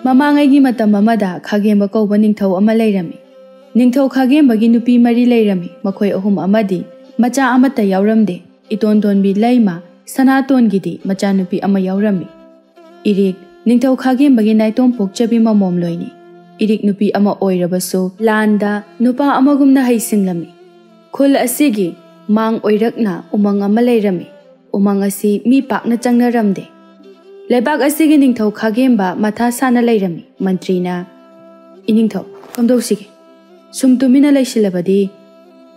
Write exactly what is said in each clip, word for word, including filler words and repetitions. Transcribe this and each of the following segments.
ꯃꯃꯥꯡꯉꯩꯒꯤ ꯃꯇꯝ ꯑꯃꯗ ꯈꯥꯒꯦꯝꯕ ꯀꯧꯕ ꯅꯤꯡꯊꯧ ꯑꯃ ꯂꯩꯔꯝꯃꯤ꯫ ꯅꯤꯡꯊꯧ ꯈꯥꯒꯦꯝꯕꯒꯤ ꯅꯨꯄꯤ ꯃꯔꯤ ꯂꯩꯔꯝꯃꯤ꯫ ꯃꯈꯣꯏ ꯑꯍꯨꯝ ꯑꯃꯗꯤ ꯃꯆꯥ ꯑꯃꯠꯇ ꯌꯥꯎꯔꯝꯗꯦ꯫ ꯏꯇꯣꯟ ꯇꯣꯟꯕꯤ ꯂꯩꯃ ꯁꯅꯥꯇꯣꯟꯒꯤꯗꯤ ꯃꯆꯥꯅꯨꯄꯤ ꯑꯃ ꯌꯥꯎꯔꯝꯃꯤ꯫ ꯏꯔꯤꯛ ꯅꯤꯡꯊꯧ ꯈꯥꯒꯦꯝꯕꯒꯤ ꯅꯥꯏꯇꯣꯝ ꯄꯣꯛꯆꯕꯤ ꯃꯃꯣꯝꯂꯣꯏꯅꯤ꯫ ꯏꯔꯤꯛ ꯅꯨꯄꯤ ꯑꯃ ꯑꯣꯏꯔꯕꯁꯨ ꯂꯥꯟꯗ ꯅꯨꯄꯥ ꯑꯃꯒꯨꯝꯅ ꯍꯩꯁꯤꯡꯂꯝꯃꯤ꯫ ꯈꯨꯜ ꯑꯁꯤꯒꯤ ꯃꯥꯡ ꯑꯣꯏꯔꯛꯅ ꯎꯃꯪ ꯑꯃ ꯂꯩꯔꯝꯃꯤ꯫ ꯎꯃꯪ ꯑꯁꯤ ꯃꯤ ꯄꯥꯛꯅ ꯆꯪꯅꯔꯝꯗꯦ꯫ ꯂꯩꯕꯥꯛ ꯑꯁꯤꯒꯤ ꯅꯤꯡꯊꯧ ꯈꯥꯒꯦꯝꯕ ꯃꯊꯥ ꯁꯥꯅ ꯂꯩꯔꯝꯃꯤ꯫ ꯃꯟꯇ꯭ꯔꯤꯅ, "ꯏꯅꯤꯡꯊꯧ, ꯀꯝꯗꯧꯁꯤꯒꯦ? ꯁꯨꯝ ꯇꯨꯃꯤꯟꯅ ꯂꯩꯁꯤꯜꯂꯕꯗꯤ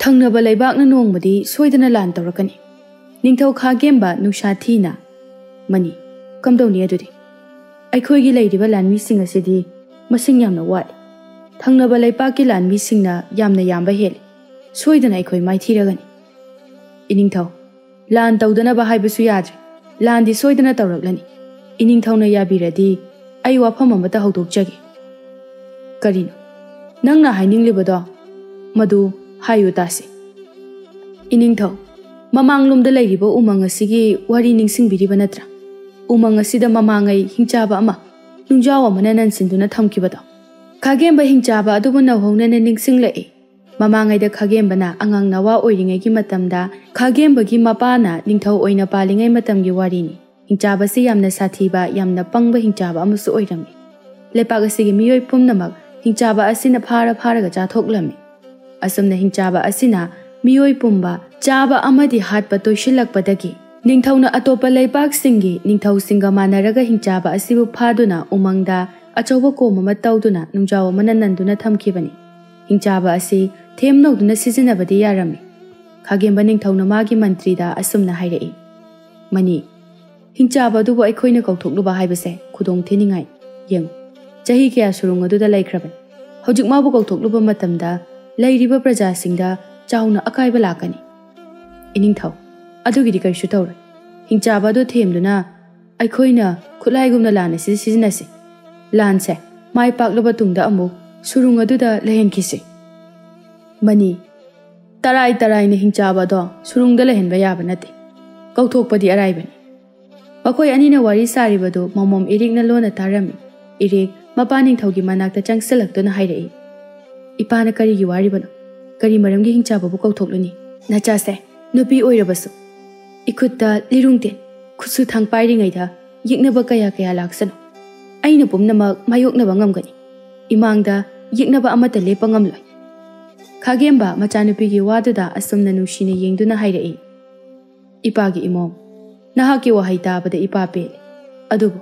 ꯊꯪꯅꯕ ꯂꯩꯕꯥꯛꯅ ꯅꯣꯡꯃꯗꯤ ꯁꯣꯏꯗꯅ ꯂꯥꯟ ꯇꯧꯔꯛꯀꯅꯤ꯫ ꯅꯤꯡꯊꯧ ꯈꯥꯒꯦꯝꯕ ꯅꯨꯡꯁꯥ ꯊꯤꯅ, ꯃꯅꯤ, ꯀꯝꯗꯧꯅꯤ ꯑꯗꯨꯗꯤ? ꯑꯩꯈꯣꯏꯒꯤ ꯂꯩꯔꯤꯕ ꯂꯥꯟꯃꯤꯁꯤꯡ ꯑꯁꯤꯗꯤ ꯃꯁꯤꯡ ꯌꯥꯝꯅ ꯋꯥꯠꯂꯤ꯫ ꯊꯪꯅꯕ ꯂꯩꯄꯥꯛꯀꯤ ꯂꯥꯟꯃꯤꯁꯤꯡꯅ ꯌꯥꯝꯅ ꯌꯥꯝꯕ ꯍꯦꯜꯂꯤ꯫ ꯁꯣꯏꯗꯅ ꯑꯩꯈꯣꯏ ꯃꯥꯏꯊꯤꯔꯒꯅꯤ꯫ ꯏꯅꯤꯡꯊꯧ, ꯂꯥꯟ ꯇꯧꯗꯅꯕ ꯍꯥꯏꯕꯁꯨ ꯌꯥꯗ꯭ꯔꯦ꯫ ꯂꯥꯟꯗꯤ ꯁꯣꯏꯗꯅ ꯇꯧꯔꯛꯂꯅꯤ꯫ ꯏꯅꯤꯡꯊꯧꯅ ꯌꯥꯕꯤꯔꯗꯤ ꯑꯩ ꯋꯥꯐꯝ ꯑꯃꯠꯇ ꯍꯧꯗꯣꯛꯆꯒꯦ꯫" "ꯀꯔꯤꯅꯣ ꯅꯪꯅ ꯍꯥꯏꯅꯤꯡꯂꯤꯕꯗꯣ? ꯃꯗꯨ ꯍꯥꯏꯌꯨ ꯇꯥꯁꯤ꯫" "ꯏꯅꯤꯡꯊꯧ, ꯃꯃꯥꯡꯂꯣꯝꯗ ꯂꯩꯔꯤꯕ ꯎꯃꯪ ꯑꯁꯤꯒꯤ ꯋꯥꯔꯤ ꯅꯤꯡꯁꯤꯡꯕꯤꯔꯤꯕ ꯅꯠꯇ꯭ꯔꯥ? ꯎꯃꯪ ꯑꯁꯤꯗ ꯃꯃꯥꯡꯉꯩ ꯍꯤꯡꯆꯥꯕ ꯑꯃ ꯅꯨꯡꯖꯥꯎ ꯑꯃꯅ ꯅꯟꯁꯤꯟꯗꯨꯅ ꯊꯝꯈꯤꯕꯗꯣ?" ꯈꯥꯒꯦꯝꯕ ꯍꯤꯡꯆꯥꯕ ꯑꯗꯨꯕꯨ ꯅꯧꯍꯧꯅꯅ ꯅꯤꯡꯁꯤꯡꯂꯛꯏ꯫ ꯃꯃꯥꯡꯉꯩꯗ ꯈꯥꯒꯦꯝꯕꯅ ꯑꯉꯥꯡ ꯅꯋꯥ ꯑꯣꯏꯔꯤꯉꯩꯒꯤ ꯃꯇꯝꯗ ꯈꯥꯒꯦꯝꯕꯒꯤ ꯃꯄꯥꯅ ꯅꯤꯡꯊꯧ ꯑꯣꯏꯅ ꯄꯥꯜꯂꯤꯉꯩ ꯃꯇꯝꯒꯤ ꯋꯥꯔꯤꯅꯤ꯫ ꯍꯤꯡꯆꯥꯕꯁꯤ ꯌꯥꯝꯅ ꯁꯥꯊꯤꯕ, ꯌꯥꯝꯅ ꯄꯪꯕ ꯍꯤꯡꯆꯥꯕ ꯑꯃꯁꯨ ꯑꯣꯏꯔꯝꯃꯤ꯫ ꯂꯩꯄꯥꯛ ꯑꯁꯤꯒꯤ ꯃꯤꯑꯣꯏ ꯄꯨꯝꯅꯃꯛ ꯍꯤꯡꯆꯥꯕ ꯑꯁꯤꯅ ꯐꯥꯔ ꯐꯥꯔꯒ ꯆꯥꯊꯣꯛꯂꯝꯃꯤ꯫ ꯑꯁꯨꯝꯅ ꯍꯤꯡꯆꯥꯕ ꯑꯁꯤꯅ ꯃꯤꯑꯣꯏ ꯄꯨꯝꯕ ꯆꯥꯕ ꯑꯃꯗꯤ ꯍꯥꯠꯄ ꯇꯣꯏꯁꯤꯜꯂꯛꯄꯗꯒꯤ ꯅꯤꯡꯊꯧꯅ ꯑꯇꯣꯞꯄ ꯂꯩꯄꯥꯛꯁꯤꯡꯒꯤ ꯅꯤꯡꯊꯧꯁꯤꯡꯒ ꯃꯥꯟꯅꯔꯒ ꯍꯤꯡꯆꯥꯕ ꯑꯁꯤꯕꯨ ꯐꯥꯗꯨꯅ ꯎꯃꯪꯗ ꯑꯆꯧꯕ ꯀꯣꯝ ꯑꯃ ꯇꯧꯗꯨꯅ ꯅꯨꯡꯖꯥꯎ ꯑꯃꯅ ꯅꯟꯗꯨꯅ ꯊꯝꯈꯤꯕꯅꯤ꯫ ꯍꯤꯡꯆꯥꯕ ꯑꯁꯤ ꯊꯦꯝ ꯅꯧꯗꯨꯅ ꯁꯤꯖꯤꯟꯅꯕꯗꯤ ꯌꯥꯔꯝꯃꯤ꯫ ꯈꯥꯒꯦꯝꯕ ꯅꯤꯡꯊꯧꯅ ꯃꯥꯒꯤ ꯃꯟꯇ꯭ꯔꯤꯗ ꯑꯁꯨꯝꯅ ꯍꯥꯏꯔꯛꯏ, "ꯃꯅꯤ, ꯍꯤꯡꯆꯥꯕ ꯑꯗꯨꯕꯨ ꯑꯩꯈꯣꯏꯅ ꯀꯧꯊꯣꯛꯂꯨꯕ ꯍꯥꯏꯕꯁꯦ ꯈꯨꯗꯣꯡ ꯊꯤꯅꯤꯡꯉꯥꯏ꯫ ꯌꯦꯡꯉꯨ, ꯆꯍꯤ ꯀꯌꯥ ꯁꯨꯔꯨꯡ ꯑꯗꯨꯗ ꯂꯩꯈ꯭ꯔꯕꯅꯤ꯫ ꯍꯧꯖꯤꯛ ꯃꯥꯕꯨ ꯀꯧꯊꯣꯛꯂꯨꯕ ꯃꯇꯝꯗ ꯂꯩꯔꯤꯕ ꯄ꯭ꯔꯖꯥꯁꯤꯡꯗ ꯆꯥꯎꯅ ꯑꯀꯥꯏꯕ ꯂꯥꯛꯀꯅꯤ꯫" "ꯏꯅꯤꯡꯊꯧ, ꯑꯗꯨꯒꯤꯗꯤ ꯀꯔꯤꯁꯨ ꯇꯧꯔꯣꯏ꯫ ꯍꯤꯡꯆꯥꯕ ꯑꯗꯨ ꯊꯦꯝꯗꯨꯅ ꯑꯩꯈꯣꯏꯅ ꯈꯨꯠꯂꯥꯏꯒꯨꯝꯅ ꯂꯥꯟ ꯑꯁꯤ ꯁꯤꯖꯤꯟꯅꯁꯤ꯫ ꯂꯥꯟꯁꯦ ꯃꯥꯏ ꯄꯥꯛꯂꯕ ꯇꯨꯡꯗ ꯑꯃꯨꯛ ꯁꯨꯔꯨꯡ ꯑꯗꯨꯗ ꯂꯩꯍꯟꯈꯤꯁꯤ꯫" "ꯃꯅꯤ, ꯇꯔꯥꯏ ꯇꯔꯥꯏꯅ ꯍꯤꯡꯆꯥꯕ ꯑꯗꯣ ꯁꯨꯔꯨꯡꯗ ꯂꯩꯍꯟꯕ ꯌꯥꯕ ꯅꯠꯇꯦ꯫ ꯀꯧꯊꯣꯛꯄꯗꯤ ꯑꯔꯥꯏꯕꯅꯤ꯫" ꯃꯈꯣꯏ ꯑꯅꯤꯅ ꯋꯥꯔꯤ ꯁꯥꯔꯤꯕꯗꯨ ꯃꯃꯣꯝ ꯏꯔꯤꯛꯅ ꯂꯣꯟꯅ ꯇꯥꯔꯝꯃꯤ꯫ ꯏꯔꯤꯛ ꯃꯄꯥ ꯅꯤꯡꯊꯧꯒꯤ ꯃꯅꯥꯛꯇ ꯆꯪꯁꯤꯜꯂꯛꯇꯨꯅ ꯍꯥꯏꯔꯛꯏ, "ꯏꯄꯥꯅ ꯀꯔꯤꯒꯤ ꯋꯥꯔꯤꯕꯅꯣ? ꯀꯔꯤ ꯃꯔꯝꯒꯤ ꯍꯤꯡꯆꯥꯕꯕꯨ ꯀꯧꯊꯣꯛꯂꯨꯅꯤ? ꯅꯆꯥꯁꯦ ꯅꯨꯄꯤ ꯑꯣꯏꯔꯕꯁꯨ ꯏꯈꯨꯠꯇ ꯂꯤꯔꯨꯡꯇꯦꯟ, ꯈꯨꯠꯁꯨ ꯊꯥꯡ ꯄꯥꯏꯔꯤꯉꯩꯗ ꯌꯦꯛꯅꯕ ꯀꯌꯥ ꯀꯌꯥ ꯂꯥꯛꯁꯅꯨ꯫ ꯑꯩꯅ ꯄꯨꯝꯅꯃꯛ ꯃꯥꯌꯣꯛꯅꯕ ꯉꯝꯒꯅꯤ꯫ ꯏꯃꯥꯡꯗ ꯌꯦꯛꯅꯕ ꯑꯃꯠꯇ ꯂꯦꯞꯄ ꯉꯝꯂꯣꯏ꯫" ꯈꯥꯒꯦꯝꯕ ꯃꯆꯥꯅꯨꯄꯤꯒꯤ ꯋꯥꯗꯨꯗ ꯑꯁꯨꯝꯅ ꯅꯨꯡꯁꯤꯅ ꯌꯦꯡꯗꯨꯅ ꯍꯥꯏꯔꯛꯏ, "ꯏꯄꯥꯒꯤ ꯏꯃꯣꯝ, ꯅꯍꯥꯛꯀꯤ ꯋꯥꯍꯩ ꯇꯥꯕꯗ ꯏꯄꯥ ꯄꯦꯜꯂꯦ꯫ ꯑꯗꯨꯕꯨ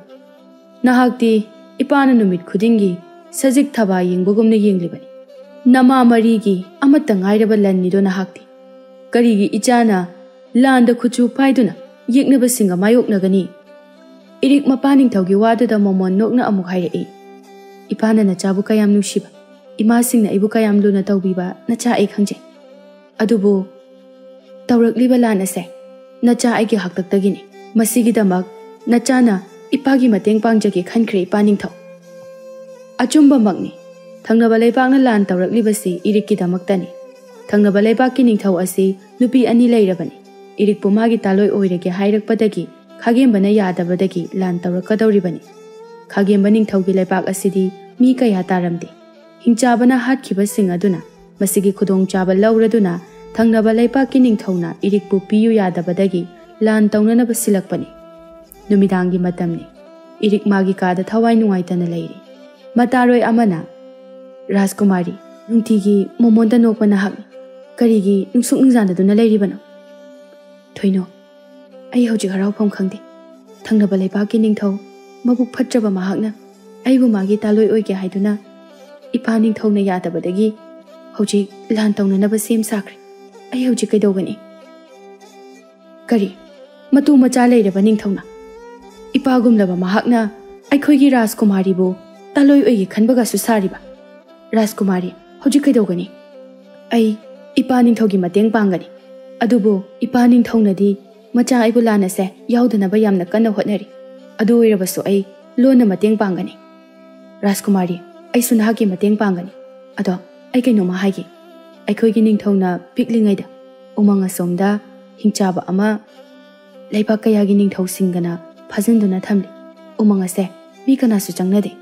ꯅꯍꯥꯛꯇꯤ ꯏꯄꯥꯅ ꯅꯨꯃꯤꯠ ꯈꯨꯗꯤꯡꯒꯤ ꯁꯖꯤꯛ ꯊꯕꯥ ꯌꯦꯡꯕꯒꯨꯝꯅ ꯌꯦꯡꯂꯤꯕꯅꯤ꯫ ꯅꯃꯥ ꯃꯔꯤꯒꯤ ꯑꯃꯠꯇ ꯉꯥꯏꯔꯕ ꯂꯟꯅꯤꯗꯣ ꯅꯍꯥꯛꯇꯤ꯫ ꯀꯔꯤꯒꯤ ꯏꯆꯥꯅ ꯂꯥꯟꯗ ꯈꯨꯠꯁꯨ ꯄꯥꯏꯗꯨꯅ ꯌꯦꯛꯅꯕꯁꯤꯡꯒ ꯃꯥꯌꯣꯛꯅꯒꯅꯤ?" ꯏꯔꯤꯛ ꯃꯄꯥ ꯅꯤꯡꯊꯧꯒꯤ ꯋꯥꯗꯨꯗ ꯃꯣꯃꯣꯟ ꯅꯣꯛꯅ ꯑꯃꯨꯛ ꯍꯥꯏꯔꯛꯏ, "ꯏꯄꯥꯅ ꯅꯆꯥꯕꯨ ꯀꯌꯥꯝ ꯅꯨꯡꯁꯤꯕ, ꯏꯃꯥꯁꯤꯡꯅ ꯑꯩꯕꯨ ꯀꯌꯥꯝ ꯂꯨꯅ ꯇꯧꯕꯤꯕ ꯅꯆꯥ ꯑꯩ ꯈꯪꯖꯩ꯫ ꯑꯗꯨꯕꯨ ꯇꯧꯔꯛꯂꯤꯕ ꯂꯥꯟ ꯑꯁꯦ ꯅꯆꯥ ꯑꯩꯒꯤ ꯍꯥꯛꯇꯛꯇꯒꯤꯅꯤ꯫ ꯃꯁꯤꯒꯤꯗꯃꯛ ꯅꯆꯥꯅ ꯏꯄꯥꯒꯤ ꯃꯇꯦꯡ ꯄꯥꯡꯖꯒꯦ ꯈꯟꯈ꯭ꯔꯦ, ꯏꯄꯥ ꯅꯤꯡꯊꯧ꯫ ꯑꯆꯨꯝꯕꯃꯛꯅꯤ, ꯊꯪꯅꯕ ꯂꯩꯕꯥꯛꯅ ꯂꯥꯟ ꯇꯧꯔꯛꯂꯤꯕꯁꯤ ꯏꯔꯤꯛꯀꯤꯗꯃꯛꯇꯅꯤ꯫ ꯊꯪꯅꯕ ꯂꯩꯕꯥꯛꯀꯤ ꯅꯤꯡꯊꯧ ꯑꯁꯤ ꯅꯨꯄꯤ ꯑꯅꯤ ꯂꯩꯔꯕꯅꯤ꯫ ꯏꯔꯤꯛꯄꯨ ꯃꯥꯒꯤ ꯇꯥꯂꯣꯏ ꯑꯣꯏꯔꯒꯦ ꯍꯥꯏꯔꯛꯄꯗꯒꯤ ꯈꯥꯒꯦꯝꯕꯅ ꯌꯥꯗꯕꯗꯒꯤ ꯂꯥꯟ ꯇꯧꯔꯛꯀꯗꯧꯔꯤꯕꯅꯤ꯫ ꯈꯥꯒꯦꯝꯕ ꯅꯤꯡꯊꯧꯒꯤ ꯂꯩꯕꯥꯛ ꯑꯁꯤꯗꯤ ꯃꯤ ꯀꯌꯥ ꯇꯥꯔꯝꯗꯦ꯫ ꯍꯤꯡꯆꯥꯕꯅ ꯍꯥꯠꯈꯤꯕꯁꯤꯡ ꯑꯗꯨꯅ ꯃꯁꯤꯒꯤ ꯈꯨꯗꯣꯡꯆꯥꯕ ꯂꯧꯔꯗꯨꯅ ꯊꯪꯅꯕ ꯂꯩꯕꯥꯛꯀꯤ ꯅꯤꯡꯊꯧꯅ ꯏꯔꯤꯛꯄꯨ ꯄꯤꯌꯨ ꯌꯥꯗꯕꯗꯒꯤ ꯂꯥꯟ ꯇꯧꯅꯅꯕ ꯁꯤꯜꯂꯛꯄꯅꯤ꯫ ꯅꯨꯃꯤꯗꯥꯡꯒꯤ ꯃꯇꯝꯅꯤ꯫ ꯏꯔꯤꯛ ꯃꯥꯒꯤ ꯀꯥꯗ ꯊꯋꯥꯏ ꯅꯨꯡꯉꯥꯏꯇꯅ ꯂꯩꯔꯤ꯫ ꯃꯇꯥꯔꯣꯏ ꯑꯃꯅ, "ꯔꯥꯖꯀꯨꯃꯥꯔꯤ, ꯅꯨꯡꯇꯤꯒꯤ ꯃꯣꯃꯣꯟꯗ ꯅꯣꯛꯄ ꯅꯍꯥꯛꯅꯤ꯫ ꯀꯔꯤꯒꯤ ꯅꯨꯡꯁꯨꯛ ꯅꯨꯡꯖꯥꯟꯅꯗꯨꯅ ꯂꯩꯔꯤꯕꯅꯣ?" "ꯊꯣꯏꯅꯣ, ꯑꯩ ꯍꯧꯖꯤꯛ ꯍꯔꯥꯎꯐꯝ ꯈꯪꯗꯦ꯫ ꯊꯪꯅꯕ ꯂꯩꯕꯥꯛꯀꯤ ꯅꯤꯡꯊꯧ ꯃꯕꯨꯛ ꯐꯠꯇ꯭ꯔꯕ ꯃꯍꯥꯛꯅ ꯑꯩꯕꯨ ꯃꯥꯒꯤ ꯇꯥꯂꯣꯏ ꯑꯣꯏꯒꯦ ꯍꯥꯏꯗꯨꯅ ꯏꯄꯥ ꯅꯤꯡꯊꯧꯅ ꯌꯥꯗꯕꯗꯒꯤ ꯍꯧꯖꯤꯛ ꯂꯥꯟ ꯇꯧꯅꯅꯕ ꯁꯦꯝ ꯁꯥꯈ꯭ꯔꯦ꯫ ꯑꯩ ꯍꯧꯖꯤꯛ ꯀꯩꯗꯧꯒꯅꯤ?" "ꯀꯔꯤ? ꯃꯇꯨ ꯃꯆꯥ ꯂꯩꯔꯕ ꯅꯤꯡꯊꯧꯅ? ꯏꯄꯥꯒꯨꯝꯂꯕ ꯃꯍꯥꯛꯅ ꯑꯩꯈꯣꯏꯒꯤ ꯔꯥꯖꯀꯨꯃꯥꯔꯤꯕꯨ ꯇꯥꯂꯣꯏ ꯑꯣꯏꯒꯦ ꯈꯟꯕꯒꯁꯨ ꯁꯥꯔꯤꯕ? ꯔꯥꯖꯀꯨꯃꯥꯔꯤ, ꯍꯧꯖꯤꯛ ꯀꯩꯗꯧꯒꯅꯤ? ꯑꯩ ꯏꯄꯥ ꯅꯤꯡꯊꯧꯒꯤ ꯃꯇꯦꯡ ꯄꯥꯡꯒꯅꯤ꯫ ꯑꯗꯨꯕꯨ ꯏꯄꯥ ꯅꯤꯡꯊꯧꯅꯗꯤ ꯃꯆꯥ ꯑꯩꯕꯨ ꯂꯥꯟ ꯑꯁꯦ ꯌꯥꯎꯗꯅꯕ ꯌꯥꯝꯅ ꯀꯟꯅ ꯍꯣꯠꯅꯔꯤ꯫ ꯑꯗꯨ ꯑꯣꯏꯔꯕꯁꯨ ꯑꯩ ꯂꯣꯟꯅ ꯃꯇꯦꯡ ꯄꯥꯡꯒꯅꯤ꯫ ꯔꯥꯖꯀꯨꯃꯥꯔꯤ, ꯑꯩꯁꯨ ꯅꯍꯥꯛꯀꯤ ꯃꯇꯦꯡ ꯄꯥꯡꯒꯅꯤ꯫ ꯑꯗꯣ ꯑꯩ ꯀꯩꯅꯣꯝꯃ ꯍꯥꯏꯒꯦ꯫ ꯑꯩꯈꯣꯏꯒꯤ ꯅꯤꯡꯊꯧꯅ ꯄꯤꯛꯂꯤꯉꯩꯗ ꯎꯃꯪ ꯑꯁꯣꯝꯗ ꯍꯤꯡꯆꯥꯕ ꯑꯃ ꯂꯩꯕꯥꯛ ꯀꯌꯥꯒꯤ ꯅꯤꯡꯊꯧꯁꯤꯡꯒꯅ ꯐꯥꯖꯤꯟꯗꯨꯅ ꯊꯝꯂꯤ꯫ ꯎꯃꯪ ꯑꯁꯦ ꯃꯤ ꯀꯅꯥꯁꯨ ꯆꯪꯅꯗꯦ꯫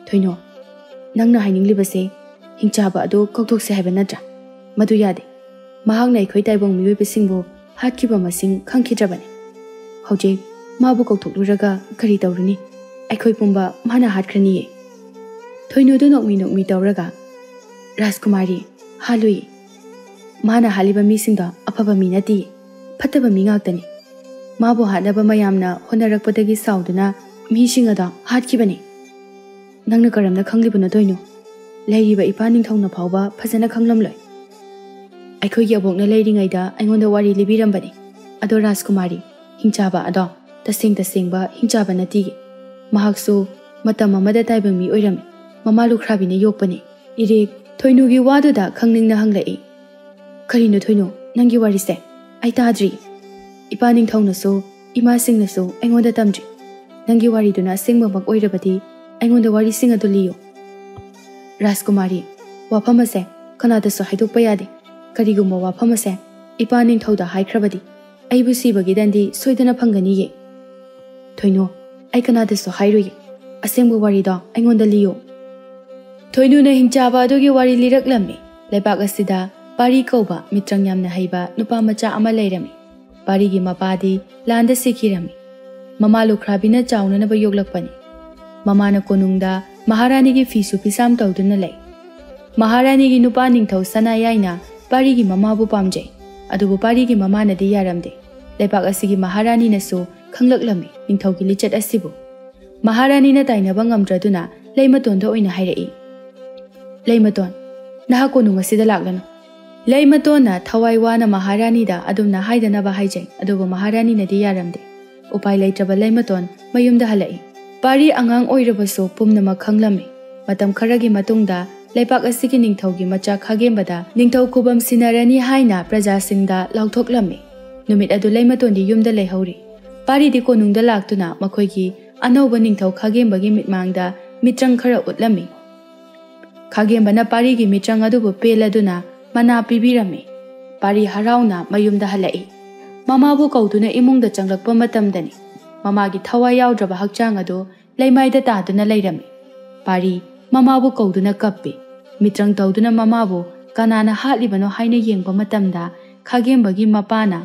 ꯊꯣꯏꯅꯣ, ꯅꯪꯅ ꯍꯥꯏꯅꯤꯡꯂꯤꯕꯁꯦ ꯍꯤꯡꯆꯥꯕ ꯑꯗꯨ ꯀꯧꯊꯣꯛꯁꯦ ꯍꯥꯏꯕ ꯅꯠꯇ꯭ꯔꯥ? ꯃꯗꯨ ꯌꯥꯗꯦ꯫ ꯃꯍꯥꯛꯅ ꯑꯩꯈꯣꯏ ꯇꯥꯏꯕꯪ ꯃꯤꯑꯣꯏꯕꯁꯤꯡꯕꯨ ꯍꯥꯠꯈꯤꯕ ꯃꯁꯤꯡ ꯈꯪꯈꯤꯗ꯭ꯔꯕꯅꯤ꯫ ꯍꯧꯖꯤꯛ ꯃꯥꯕꯨ ꯀꯧꯊꯣꯛꯂꯨꯔꯒ ꯀꯔꯤ ꯇꯧꯔꯨꯅꯤ? ꯑꯩꯈꯣꯏ ꯄꯨꯝꯕ ꯃꯥꯅ ꯍꯥꯠꯈ꯭ꯔꯅꯤꯌꯦ꯫ ꯊꯣꯏꯅꯨꯗꯨ ꯅꯣꯛꯃꯤ ꯅꯣꯛꯃꯤ ꯇꯧꯔꯒ, "ꯔꯥꯖꯀꯨꯃꯥꯔꯤ, ꯍꯥꯠꯂꯨꯏ꯫ ꯃꯥꯅ ꯍꯥꯠꯂꯤꯕ ꯃꯤꯁꯤꯡꯗꯣ ꯑꯐꯕ ꯃꯤ ꯅꯠꯇꯦ, ꯐꯠꯇꯕ ꯃꯤ ꯉꯥꯛꯇꯅꯤ꯫ ꯃꯥꯕꯨ ꯍꯥꯠꯅꯕ ꯃꯌꯥꯝꯅ ꯍꯣꯠꯅꯔꯛꯄꯗꯒꯤ ꯁꯥꯎꯗꯨꯅ ꯃꯤꯁꯤꯡ ꯑꯗꯣ ꯍꯥꯠꯈꯤꯕꯅꯤ꯫ ꯅꯪꯅ ꯀꯔꯝꯅ ꯈꯪꯂꯤꯕꯅꯣ, ꯊꯣꯏꯅꯨ? ꯂꯩꯔꯤꯕ ꯏꯄꯥ ꯅꯤꯡꯊꯧꯅ ꯐꯥꯎꯕ ꯐꯖꯅ ꯈꯪꯂꯝꯂꯣꯏ꯫ ꯑꯩꯈꯣꯏꯒꯤ ꯑꯕꯣꯛꯅ ꯂꯩꯔꯤꯉꯩꯗ ꯑꯩꯉꯣꯟꯗ ꯋꯥꯔꯤ ꯂꯤꯕꯤꯔꯝꯕꯅꯤ꯫ ꯑꯗꯣ ꯔꯥꯖꯀꯨꯃꯥꯔꯤ, ꯍꯤꯡꯆꯥꯕ ꯑꯗꯣ ꯇꯁꯦꯡ ꯇꯁꯦꯡꯕ ꯍꯤꯡꯆꯥꯕ ꯅꯠꯇꯤꯌꯦ꯫ ꯃꯍꯥꯛꯁꯨ ꯃꯇꯝ ꯑꯃꯗ ꯇꯥꯏꯕꯪ ꯃꯤ ꯑꯣꯏꯔꯝꯃꯤ꯫ ꯃꯃꯥ ꯂꯨꯈ꯭ꯔꯥꯕꯤꯅ ꯌꯣꯛꯄꯅꯤ꯫" ꯏꯔꯦꯛ ꯊꯣꯏꯅꯨꯒꯤ ꯋꯥꯗꯨꯗ ꯈꯪꯅꯤꯡꯅ ꯍꯪꯂꯛꯏ, "ꯀꯔꯤꯅꯣ ꯊꯣꯏꯅꯨ, ꯅꯪꯒꯤ ꯋꯥꯔꯤꯁꯦ? ꯑꯩ ꯇꯥꯗ꯭ꯔꯤ꯫ ꯏꯄꯥ ꯅꯤꯡꯊꯧꯅꯁꯨ ꯏꯃꯥꯁꯤꯡꯅꯁꯨ ꯑꯩꯉꯣꯟꯗ ꯇꯝꯗ꯭ꯔꯤ꯫ ꯅꯪꯒꯤ ꯋꯥꯔꯤꯗꯨꯅ ꯑꯁꯦꯡꯕꯃꯛ ꯑꯣꯏꯔꯕꯗꯤ ꯑꯩꯉꯣꯟꯗ ꯋꯥꯔꯤꯁꯤꯡ ꯑꯗꯨ ꯂꯤꯌꯨ꯫" "ꯔꯥꯖꯀꯨꯃꯥꯔꯤ, ꯋꯥꯐꯝ ꯑꯁꯦ ꯀꯅꯥꯗꯁꯨ ꯍꯥꯏꯗꯣꯛꯄ ꯌꯥꯗꯦ꯫ ꯀꯔꯤꯒꯨꯝꯕ ꯋꯥꯐꯝ ꯑꯁꯦ ꯏꯄꯥ ꯅꯤꯡꯊꯧꯗ ꯍꯥꯏꯈ꯭ꯔꯕꯗꯤ ꯑꯩꯕꯨ ꯁꯤꯕꯒꯤ ꯗꯟꯗꯤ ꯁꯣꯏꯗꯅ ꯐꯪꯒꯅꯤꯌꯦ꯫ ꯊꯣꯏꯅꯨ, ꯑꯩ ꯀꯅꯥꯗꯁꯨ ꯍꯥꯏꯔꯣꯏꯌꯦ꯫ ꯑꯁꯦꯡꯕ ꯋꯥꯔꯤꯗꯣ ꯑꯩꯉꯣꯟꯗ ꯂꯤꯌꯨ꯫" ꯊꯣꯏꯅꯨꯅ ꯍꯤꯡꯆꯥꯕ ꯑꯗꯨꯒꯤ ꯋꯥꯔꯤ ꯂꯤꯔꯛꯂꯝꯃꯤ꯫ ꯂꯩꯕꯥꯛ ꯑꯁꯤꯗ ꯄꯥꯔꯤ ꯀꯧꯕ ꯃꯤꯇ꯭ꯔꯪ ꯌꯥꯝꯅ ꯍꯩꯕ ꯅꯨꯄꯥ ꯃꯆꯥ ꯑꯃ ꯂꯩꯔꯝꯃꯤ꯫ ꯄꯥꯔꯤꯒꯤ ꯃꯄꯥꯗꯤ ꯂꯥꯟꯗ ꯁꯤꯈꯤꯔꯝꯃꯤ꯫ ꯃꯃꯥ ꯂꯨꯈ꯭ꯔꯥꯕꯤꯅ ꯆꯥꯎꯅꯅꯕ ꯌꯣꯛꯂꯛꯄꯅꯤ꯫ ꯃꯃꯥꯅ ꯀꯣꯅꯨꯡꯗ ꯃꯍꯥꯔꯥꯅꯤꯒꯤ ꯐꯤꯁꯨ ꯐꯤꯁꯥꯝ ꯇꯧꯗꯨꯅ ꯂꯩ꯫ ꯃꯍꯥꯔꯥꯅꯤꯒꯤ ꯅꯨꯄꯥ ꯅꯤꯡꯊꯧ ꯁꯅꯥꯌꯥꯏꯅ ꯄꯥꯔꯤꯒꯤ ꯃꯃꯥꯕꯨ ꯄꯥꯝꯖꯩ, ꯑꯗꯨꯕꯨ ꯄꯥꯔꯤꯒꯤ ꯃꯃꯥꯅꯗꯤ ꯌꯥꯔꯝꯗꯦ꯫ ꯂꯩꯕꯥꯛ ꯑꯁꯤꯒꯤ ꯃꯍꯥꯔꯥꯅꯤꯅꯁꯨ ꯈꯪꯂꯛꯂꯝꯃꯤ ꯅꯤꯡꯊꯧꯒꯤ ꯂꯤꯆꯠ ꯑꯁꯤꯕꯨ꯫ ꯃꯍꯥꯔꯥꯅꯤꯅ ꯇꯥꯏꯅꯕ ꯉꯝꯗ꯭ꯔꯗꯨꯅ ꯂꯩꯃꯇꯣꯟꯗ ꯑꯣꯏꯅ ꯍꯥꯏꯔꯛꯏ, "ꯂꯩꯃꯇꯣꯟ, ꯅꯍꯥꯛ ꯀꯣꯅꯨꯡ ꯑꯁꯤꯗ ꯂꯥꯛꯂꯅꯨ꯫" ꯂꯩꯃꯇꯣꯟꯅ ꯊꯋꯥꯏ ꯋꯥꯅ ꯃꯍꯥꯔꯥꯅꯤꯗ ꯑꯗꯨꯝꯅ ꯍꯥꯏꯗꯅꯕ ꯍꯥꯏꯖꯩ, ꯑꯗꯨꯕꯨ ꯃꯍꯥꯔꯥꯅꯤꯅꯗꯤ ꯌꯥꯔꯝꯗꯦ꯫ ꯎꯄꯥꯏ ꯂꯩꯇ꯭ꯔꯕ ꯂꯩꯃꯇꯣꯟ ꯃꯌꯨꯝꯗ ꯍꯜꯂꯛꯏ꯫ ꯄꯥꯔꯤ ꯑꯉꯥꯡ ꯑꯣꯏꯔꯕꯁꯨ ꯄꯨꯝꯅꯃꯛ ꯈꯪꯂꯝꯃꯤ꯫ ꯃꯇꯝ ꯈꯔꯒꯤ ꯃꯇꯨꯡꯗ ꯂꯩꯕꯥꯛ ꯑꯁꯤꯒꯤ ꯅꯤꯡꯊꯧꯒꯤ ꯃꯆꯥ ꯈꯥꯒꯦꯝꯕꯗ ꯅꯤꯡꯊꯧ ꯈꯨꯕꯝ ꯁꯤꯟꯅꯔꯅꯤ ꯍꯥꯏꯅ ꯄ꯭ꯔꯖꯥꯁꯤꯡꯗ ꯂꯥꯎꯊꯣꯛꯂꯝꯃꯤ꯫ ꯅꯨꯃꯤꯠ ꯑꯗꯨ ꯂꯩꯃꯇꯣꯟꯗꯤ ꯌꯨꯝꯗ ꯂꯩꯍꯧꯔꯤ꯫ ꯄꯥꯔꯤꯗꯤ ꯀꯣꯅꯨꯡꯗ ꯂꯥꯛꯇꯨꯅ ꯃꯈꯣꯏꯒꯤ ꯑꯅꯧꯕ ꯅꯤꯡꯊꯧ ꯈꯥꯒꯦꯝꯕꯒꯤ ꯃꯤꯠꯃꯥꯡꯗ ꯃꯤꯇ꯭ꯔꯪ ꯈꯔ ꯎꯠꯂꯝꯃꯤ꯫ ꯈꯥꯒꯦꯝꯕꯅ ꯄꯥꯔꯤꯒꯤ ꯃꯤꯇ꯭ꯔꯪ ꯑꯗꯨꯕꯨ ꯄꯦꯜꯂꯗꯨꯅ ꯃꯅꯥ ꯄꯤꯕꯤꯔꯝꯃꯤ꯫ ꯄꯥꯔꯤ ꯍꯔꯥꯎꯅ ꯃꯌꯨꯝꯗ ꯍꯜꯂꯛꯏ꯫ ꯃꯃꯥꯕꯨ ꯀꯧꯗꯨꯅ ꯏꯃꯨꯡꯗ ꯆꯪꯂꯛꯄ ꯃꯇꯝꯗꯅꯤ ꯃꯃꯥꯒꯤ ꯊꯋꯥꯏ ꯌꯥꯎꯗ꯭ꯔꯕ ꯍꯛꯆꯥꯡ ꯑꯗꯨ ꯂꯩꯃꯥꯏꯗ ꯇꯥꯗꯨꯅ ꯂꯩꯔꯝꯃꯤ꯫ ꯄꯥꯔꯤ ꯃꯃꯥꯕꯨ ꯀꯧꯗꯨꯅ ꯀꯞꯄꯤ꯫ ꯃꯤꯇ꯭ꯔꯪ ꯇꯧꯗꯨꯅ ꯃꯃꯥꯕꯨ ꯀꯅꯥꯅ ꯍꯥꯠꯂꯤꯕꯅꯣ ꯍꯥꯏꯅ ꯌꯦꯡꯕ ꯃꯇꯝꯗ, ꯈꯥꯒꯦꯝꯕꯒꯤ ꯃꯄꯥꯅ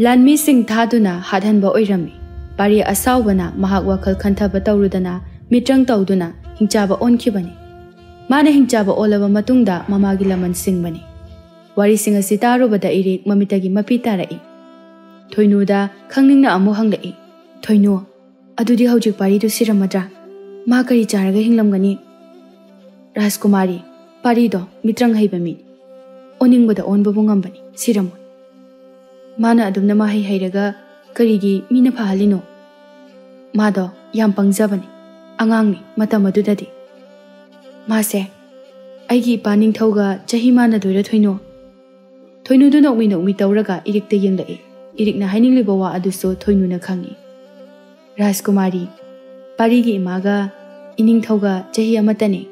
ꯂꯥꯟꯃꯤꯁꯤꯡ ꯊꯥꯗꯨꯅ ꯍꯥꯠꯍꯟꯕ ꯑꯣꯏꯔꯝꯃꯤ꯫ ꯄꯥꯔꯤ ꯑꯁꯥꯎꯕꯅ ꯃꯍꯥꯛ ꯋꯥꯈꯜ ꯈꯟꯊꯕ ꯇꯧꯔꯨꯗꯅ ꯃꯤꯇ꯭ꯔꯪ ꯇꯧꯗꯨꯅ ꯍꯤꯡꯆꯥꯕ ꯑꯣꯟꯈꯤꯕꯅꯤ꯫ ꯃꯥꯅ ꯍꯤꯡꯆꯥꯕ ꯑꯣꯜꯂꯕ ꯃꯇꯨꯡꯗ ꯃꯃꯥꯒꯤ ꯂꯃꯟ ꯁꯤꯡꯕꯅꯤ꯫ ꯋꯥꯔꯤꯁꯤꯡ ꯑꯁꯤ ꯇꯥꯔꯨꯕꯗ ꯏꯔꯤꯛ ꯃꯃꯤꯠꯇꯒꯤ ꯃꯄꯤ ꯇꯥꯔꯛꯏ꯫ ꯊꯣꯏꯅꯨꯗ ꯈꯪꯅꯤꯡꯅ ꯑꯃꯨꯛ ꯍꯪꯂꯛꯏ, "ꯊꯣꯏꯅꯨ, ꯑꯗꯨꯗꯤ ꯍꯧꯖꯤꯛ ꯄꯥꯔꯤꯗꯨ ꯁꯤꯔꯝꯃꯗ꯭ꯔꯥ? ꯃꯥ ꯀꯔꯤ ꯆꯥꯔꯒ ꯍꯤꯡꯂꯝꯒꯅꯤ?" "ꯔꯥꯖꯀꯨꯃꯥꯔꯤ, ꯄꯥꯔꯤꯗꯣ ꯃꯤꯇ꯭ꯔꯪ ꯍꯩꯕ ꯃꯤꯅꯤ꯫ ꯑꯣꯅꯤꯡꯕꯗ ꯑꯣꯟꯕꯕꯨ ꯉꯝꯕꯅꯤ, ꯁꯤꯔꯝꯃꯣꯏ꯫ ꯃꯥꯅ ꯑꯗꯨꯝꯅ ꯃꯍꯩ ꯍꯩꯔꯒ ꯀꯔꯤꯒꯤ ꯃꯤꯅ ꯐꯍꯜꯂꯤꯅꯣ? ꯃꯥꯗꯣ ꯌꯥꯝ ꯄꯪꯖꯕꯅꯤ, ꯑꯉꯥꯡꯅꯤ ꯃꯇꯝ ꯑꯗꯨꯗꯗꯤ꯫ ꯃꯥꯁꯦ ꯑꯩꯒꯤ ꯏꯄꯥ ꯅꯤꯡꯊꯧꯒ ꯆꯍꯤ ꯃꯥꯟꯅꯗꯣꯏꯔꯥ, ꯊꯣꯏꯅꯨ?" ꯊꯣꯏꯅꯨꯗꯨ ꯅꯣꯛꯃꯤ ꯅꯣꯛꯃꯤ ꯇꯧꯔꯒ ꯏꯔꯤꯛꯇ ꯌꯦꯡꯂꯛꯏ꯫ ꯏꯔꯤꯛꯅ ꯍꯥꯏꯅꯤꯡꯂꯤꯕ ꯋꯥ ꯑꯗꯨꯁꯨ ꯊꯣꯏꯅꯨꯅ ꯈꯪꯏ꯫ "ꯔꯥꯖꯀꯨꯃꯥꯔꯤ, ꯄꯥꯔꯤꯒꯤ ꯏꯃꯥꯒ ꯏꯅꯤꯡꯊꯧꯒ ꯆꯍꯤ ꯑꯃꯠꯇꯅꯤ꯫"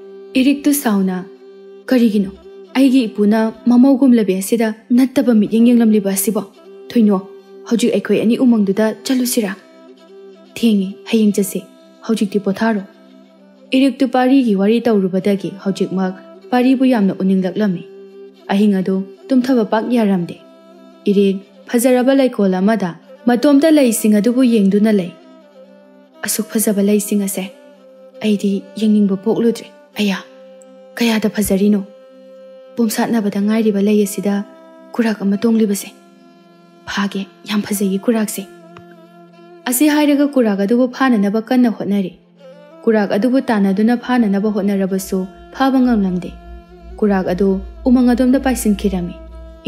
ꯏꯔꯤꯛꯇꯨ ꯁꯥꯎꯅ, "ꯀꯔꯤꯒꯤꯅꯣ ꯑꯩꯒꯤ ꯏꯄꯨꯅ ꯃꯃꯧꯒꯨꯝꯂꯕꯤ ꯑꯁꯤꯗ ꯅꯠꯇꯕ ꯃꯤꯠꯌꯦꯡ ꯌꯦꯡꯂꯝꯂꯤꯕ ꯑꯁꯤꯕꯣ? ꯊꯣꯏꯅꯣ, ꯍꯧꯖꯤꯛ ꯑꯩꯈꯣꯏ ꯑꯅꯤ ꯎꯃꯪꯗꯨꯗ ꯆꯠꯂꯨꯁꯤꯔꯥ?" "ꯊꯦꯡꯉꯤ, ꯍꯌꯦꯡ ꯆꯠꯁꯤ꯫ ꯍꯧꯖꯤꯛꯇꯤ ꯄꯣꯊꯥꯔꯣ꯫" ꯏꯔꯤꯛꯇꯨ ꯄꯥꯔꯤꯒꯤ ꯋꯥꯔꯤ ꯇꯧꯔꯨꯕꯗꯒꯤ ꯍꯧꯖꯤꯛꯃꯛ ꯄꯥꯔꯤꯕꯨ ꯌꯥꯝꯅ ꯎꯅꯤꯡꯂꯛꯂꯝꯃꯤ꯫ ꯑꯍꯤꯡ ꯑꯗꯨ ꯇꯨꯝꯊꯕ ꯄꯥꯛ ꯌꯥꯔꯝꯗꯦ꯫ ꯏꯔꯤꯛ ꯐꯖꯔꯕ ꯂꯩꯀꯣꯜ ꯑꯃꯗ ꯃꯇꯣꯝꯇ ꯂꯩꯁꯤꯡ ꯑꯗꯨꯕꯨ ꯌꯦꯡꯗꯨꯅ ꯂꯩ꯫ "ꯑꯁꯨꯛ ꯐꯖꯕ ꯂꯩꯁꯤꯡ ꯑꯁꯦ ꯑꯩꯗꯤ ꯌꯦꯡꯅꯤꯡꯕ ꯄꯣꯛꯂꯨꯗ꯭ꯔꯦ꯫ ꯑꯌꯥ, ꯀꯌꯥꯗ ꯐꯖꯔꯤꯅꯣ! ꯄꯣꯝꯁꯥꯠꯅꯕꯗ ꯉꯥꯏꯔꯤꯕ ꯂꯩ ꯑꯁꯤꯗ ꯀꯨꯔꯥꯛ ꯑꯃ ꯇꯣꯡꯂꯤꯕꯁꯦ꯫ ꯐꯥꯒꯦ, ꯌꯥꯝ ꯐꯖꯩꯌꯦ ꯀꯨꯔꯥꯛꯁꯦ꯫" ꯑꯁꯤ ꯍꯥꯏꯔꯒ ꯀꯨꯔꯥꯛ ꯑꯗꯨꯕꯨ ꯐꯥꯅꯅꯕ ꯀꯟꯅ ꯍꯣꯠꯅꯔꯤ꯫ ꯀꯨꯔꯥꯛ ꯑꯗꯨꯕꯨ ꯇꯥꯟꯅꯗꯨꯅ ꯐꯥꯅꯅꯕ ꯍꯣꯠꯅꯔꯕꯁꯨ ꯐꯥꯕ ꯉꯝꯂꯝꯗꯦ꯫ ꯀꯨꯔꯥꯛ ꯑꯗꯨ ꯎꯃꯪ ꯑꯗꯣꯝꯗ ꯄꯥꯏꯁꯤꯟꯈꯤꯔꯝꯃꯤ꯫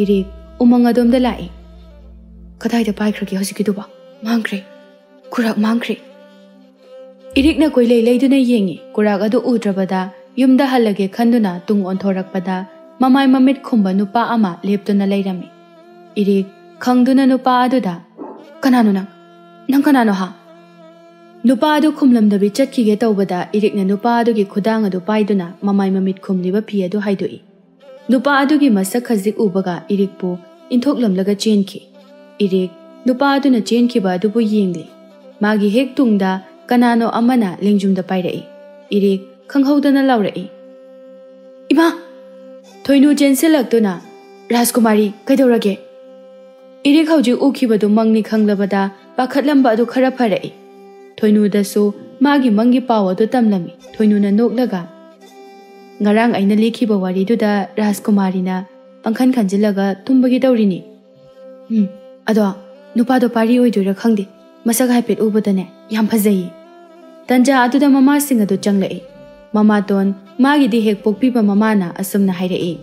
ꯏꯔꯤꯛ ꯎꯃꯪ ꯑꯗꯣꯝꯗ ꯂꯥꯛꯏ꯫ "ꯀꯗꯥꯏꯗ ꯄꯥꯏꯈ꯭ꯔꯒꯦ ꯍꯧꯖꯤꯛꯀꯤꯗꯨꯕꯣ? ꯃꯥꯡꯈ꯭ꯔꯦ꯫ ꯀꯨꯔꯥꯛ ꯃꯥꯡꯈ꯭ꯔꯦ꯫" ꯏꯔꯤꯛꯅ ꯀꯣꯏꯂꯩ ꯂꯩꯗꯨꯅ ꯌꯦꯡꯉꯤ꯫ ꯀꯨꯔꯥꯛ ꯑꯗꯨ ꯎꯗ꯭ꯔꯕꯗ ꯌꯨꯝꯗ ꯍꯜꯂꯒꯦ ꯈꯟꯗꯨꯅ ꯇꯨꯡ ꯑꯣꯟꯊꯣꯔꯛꯄꯗ ꯃꯃꯥꯏ ꯃꯃꯤꯠ ꯈꯨꯝꯕ ꯅꯨꯄꯥ ꯑꯃ ꯂꯦꯞꯇꯨꯅ ꯂꯩꯔꯝꯃꯤ꯫ ꯏꯔꯤꯛ ꯈꯪꯗꯨꯅ ꯅꯨꯄꯥ ꯑꯗꯨꯗ, "ꯀꯅꯥꯅꯣ ꯅꯪ? ꯅꯪ ꯀꯅꯥꯅꯣ ꯍꯥ?" ꯅꯨꯄꯥ ꯑꯗꯨ ꯈꯨꯝꯂꯝꯗꯕꯤ ꯆꯠꯈꯤꯒꯦ ꯇꯧꯕꯗ ꯏꯔꯤꯛꯅ ꯅꯨꯄꯥ ꯑꯗꯨꯒꯤ ꯈꯨꯗꯥꯡ ꯑꯗꯨ ꯄꯥꯏꯗꯨꯅ ꯃꯃꯥꯏ ꯃꯃꯤꯠ ꯈꯨꯝꯂꯤꯕ ꯐꯤ ꯑꯗꯨ ꯍꯥꯏꯗꯣꯛꯏ꯫ ꯅꯨꯄꯥ ꯑꯗꯨꯒꯤ ꯃꯁꯛ ꯈꯖꯤꯛ ꯎꯕꯒ ꯏꯔꯤꯛꯄꯨ ꯏꯟꯊꯣꯛꯂꯝꯂꯒ ꯆꯦꯟꯈꯤ꯫ ꯏꯔꯤꯛ ꯅꯨꯄꯥ ꯑꯗꯨꯅ ꯆꯦꯟꯈꯤꯕ ꯑꯗꯨꯕꯨ ꯌꯦꯡꯂꯤ꯫ ꯃꯥꯒꯤ ꯍꯦꯛ ꯇꯨꯡꯗ ꯀꯅꯥꯅꯣ ꯑꯃꯅ ꯂꯦꯡꯖꯨꯝꯗ ꯄꯥꯏꯔꯛꯏ꯫ ꯏꯔꯤꯛ ꯈꯪꯍꯧꯗꯅ ꯂꯥꯎꯔꯛꯏ꯫ "ꯏꯃꯥ!" ꯊꯣꯏꯅꯨ ꯆꯦꯟꯁꯤꯜꯂꯛꯇꯨꯅ, "ꯔꯥꯖꯀꯨꯃꯥꯔꯤ, ꯀꯩꯗꯧꯔꯒꯦ?" ꯏꯔꯤꯛ ꯍꯧꯖꯤꯛ ꯎꯈꯤꯕꯗꯨ ꯃꯪꯅꯤ ꯈꯪꯂꯕꯗ ꯄꯥꯈꯠꯂꯝꯕ ꯑꯗꯨ ꯈꯔ ꯐꯔꯛꯏ꯫ ꯊꯣꯏꯅꯨꯗꯁꯨ ꯃꯥꯒꯤ ꯃꯪꯒꯤ ꯄꯥꯎ ꯑꯗꯨ ꯇꯝꯂꯝꯃꯤ꯫ ꯊꯣꯏꯅꯨꯅ ꯅꯣꯛꯂꯒ, "ꯉꯔꯥꯡ ꯑꯩꯅ ꯂꯤꯈꯤꯕ ꯋꯥꯔꯤꯗꯨꯗ ꯔꯥꯖꯀꯨꯃꯥꯔꯤꯅ ꯄꯪꯈꯟ ꯈꯟꯖꯤꯜꯂꯒ ꯇꯨꯝꯕꯒꯤ ꯇꯧꯔꯤꯅꯤ꯫ ꯎꯝ, ꯑꯗꯣ ꯅꯨꯄꯥꯗꯣ ꯄꯥꯔꯤ ꯑꯣꯏꯗꯣꯏꯔꯥ ꯈꯪꯗꯦ, ꯃꯁꯛ ꯍꯥꯏꯐꯦꯠ ꯎꯕꯗꯅꯦ ꯌꯥꯝ ꯐꯖꯩꯌꯦ꯫" ꯇꯟꯖꯥ ꯑꯗꯨꯗ ꯃꯃꯥꯁꯤꯡ ꯑꯗꯨ ꯆꯪꯂꯛꯏ꯫ ꯃꯃꯥꯇꯣꯟ, ꯃꯥꯒꯤꯗꯤ ꯍꯦꯛ ꯄꯣꯛꯄꯤꯕ ꯃꯃꯥꯅ ꯑꯁꯨꯝꯅ ꯍꯥꯏꯔꯛꯏ,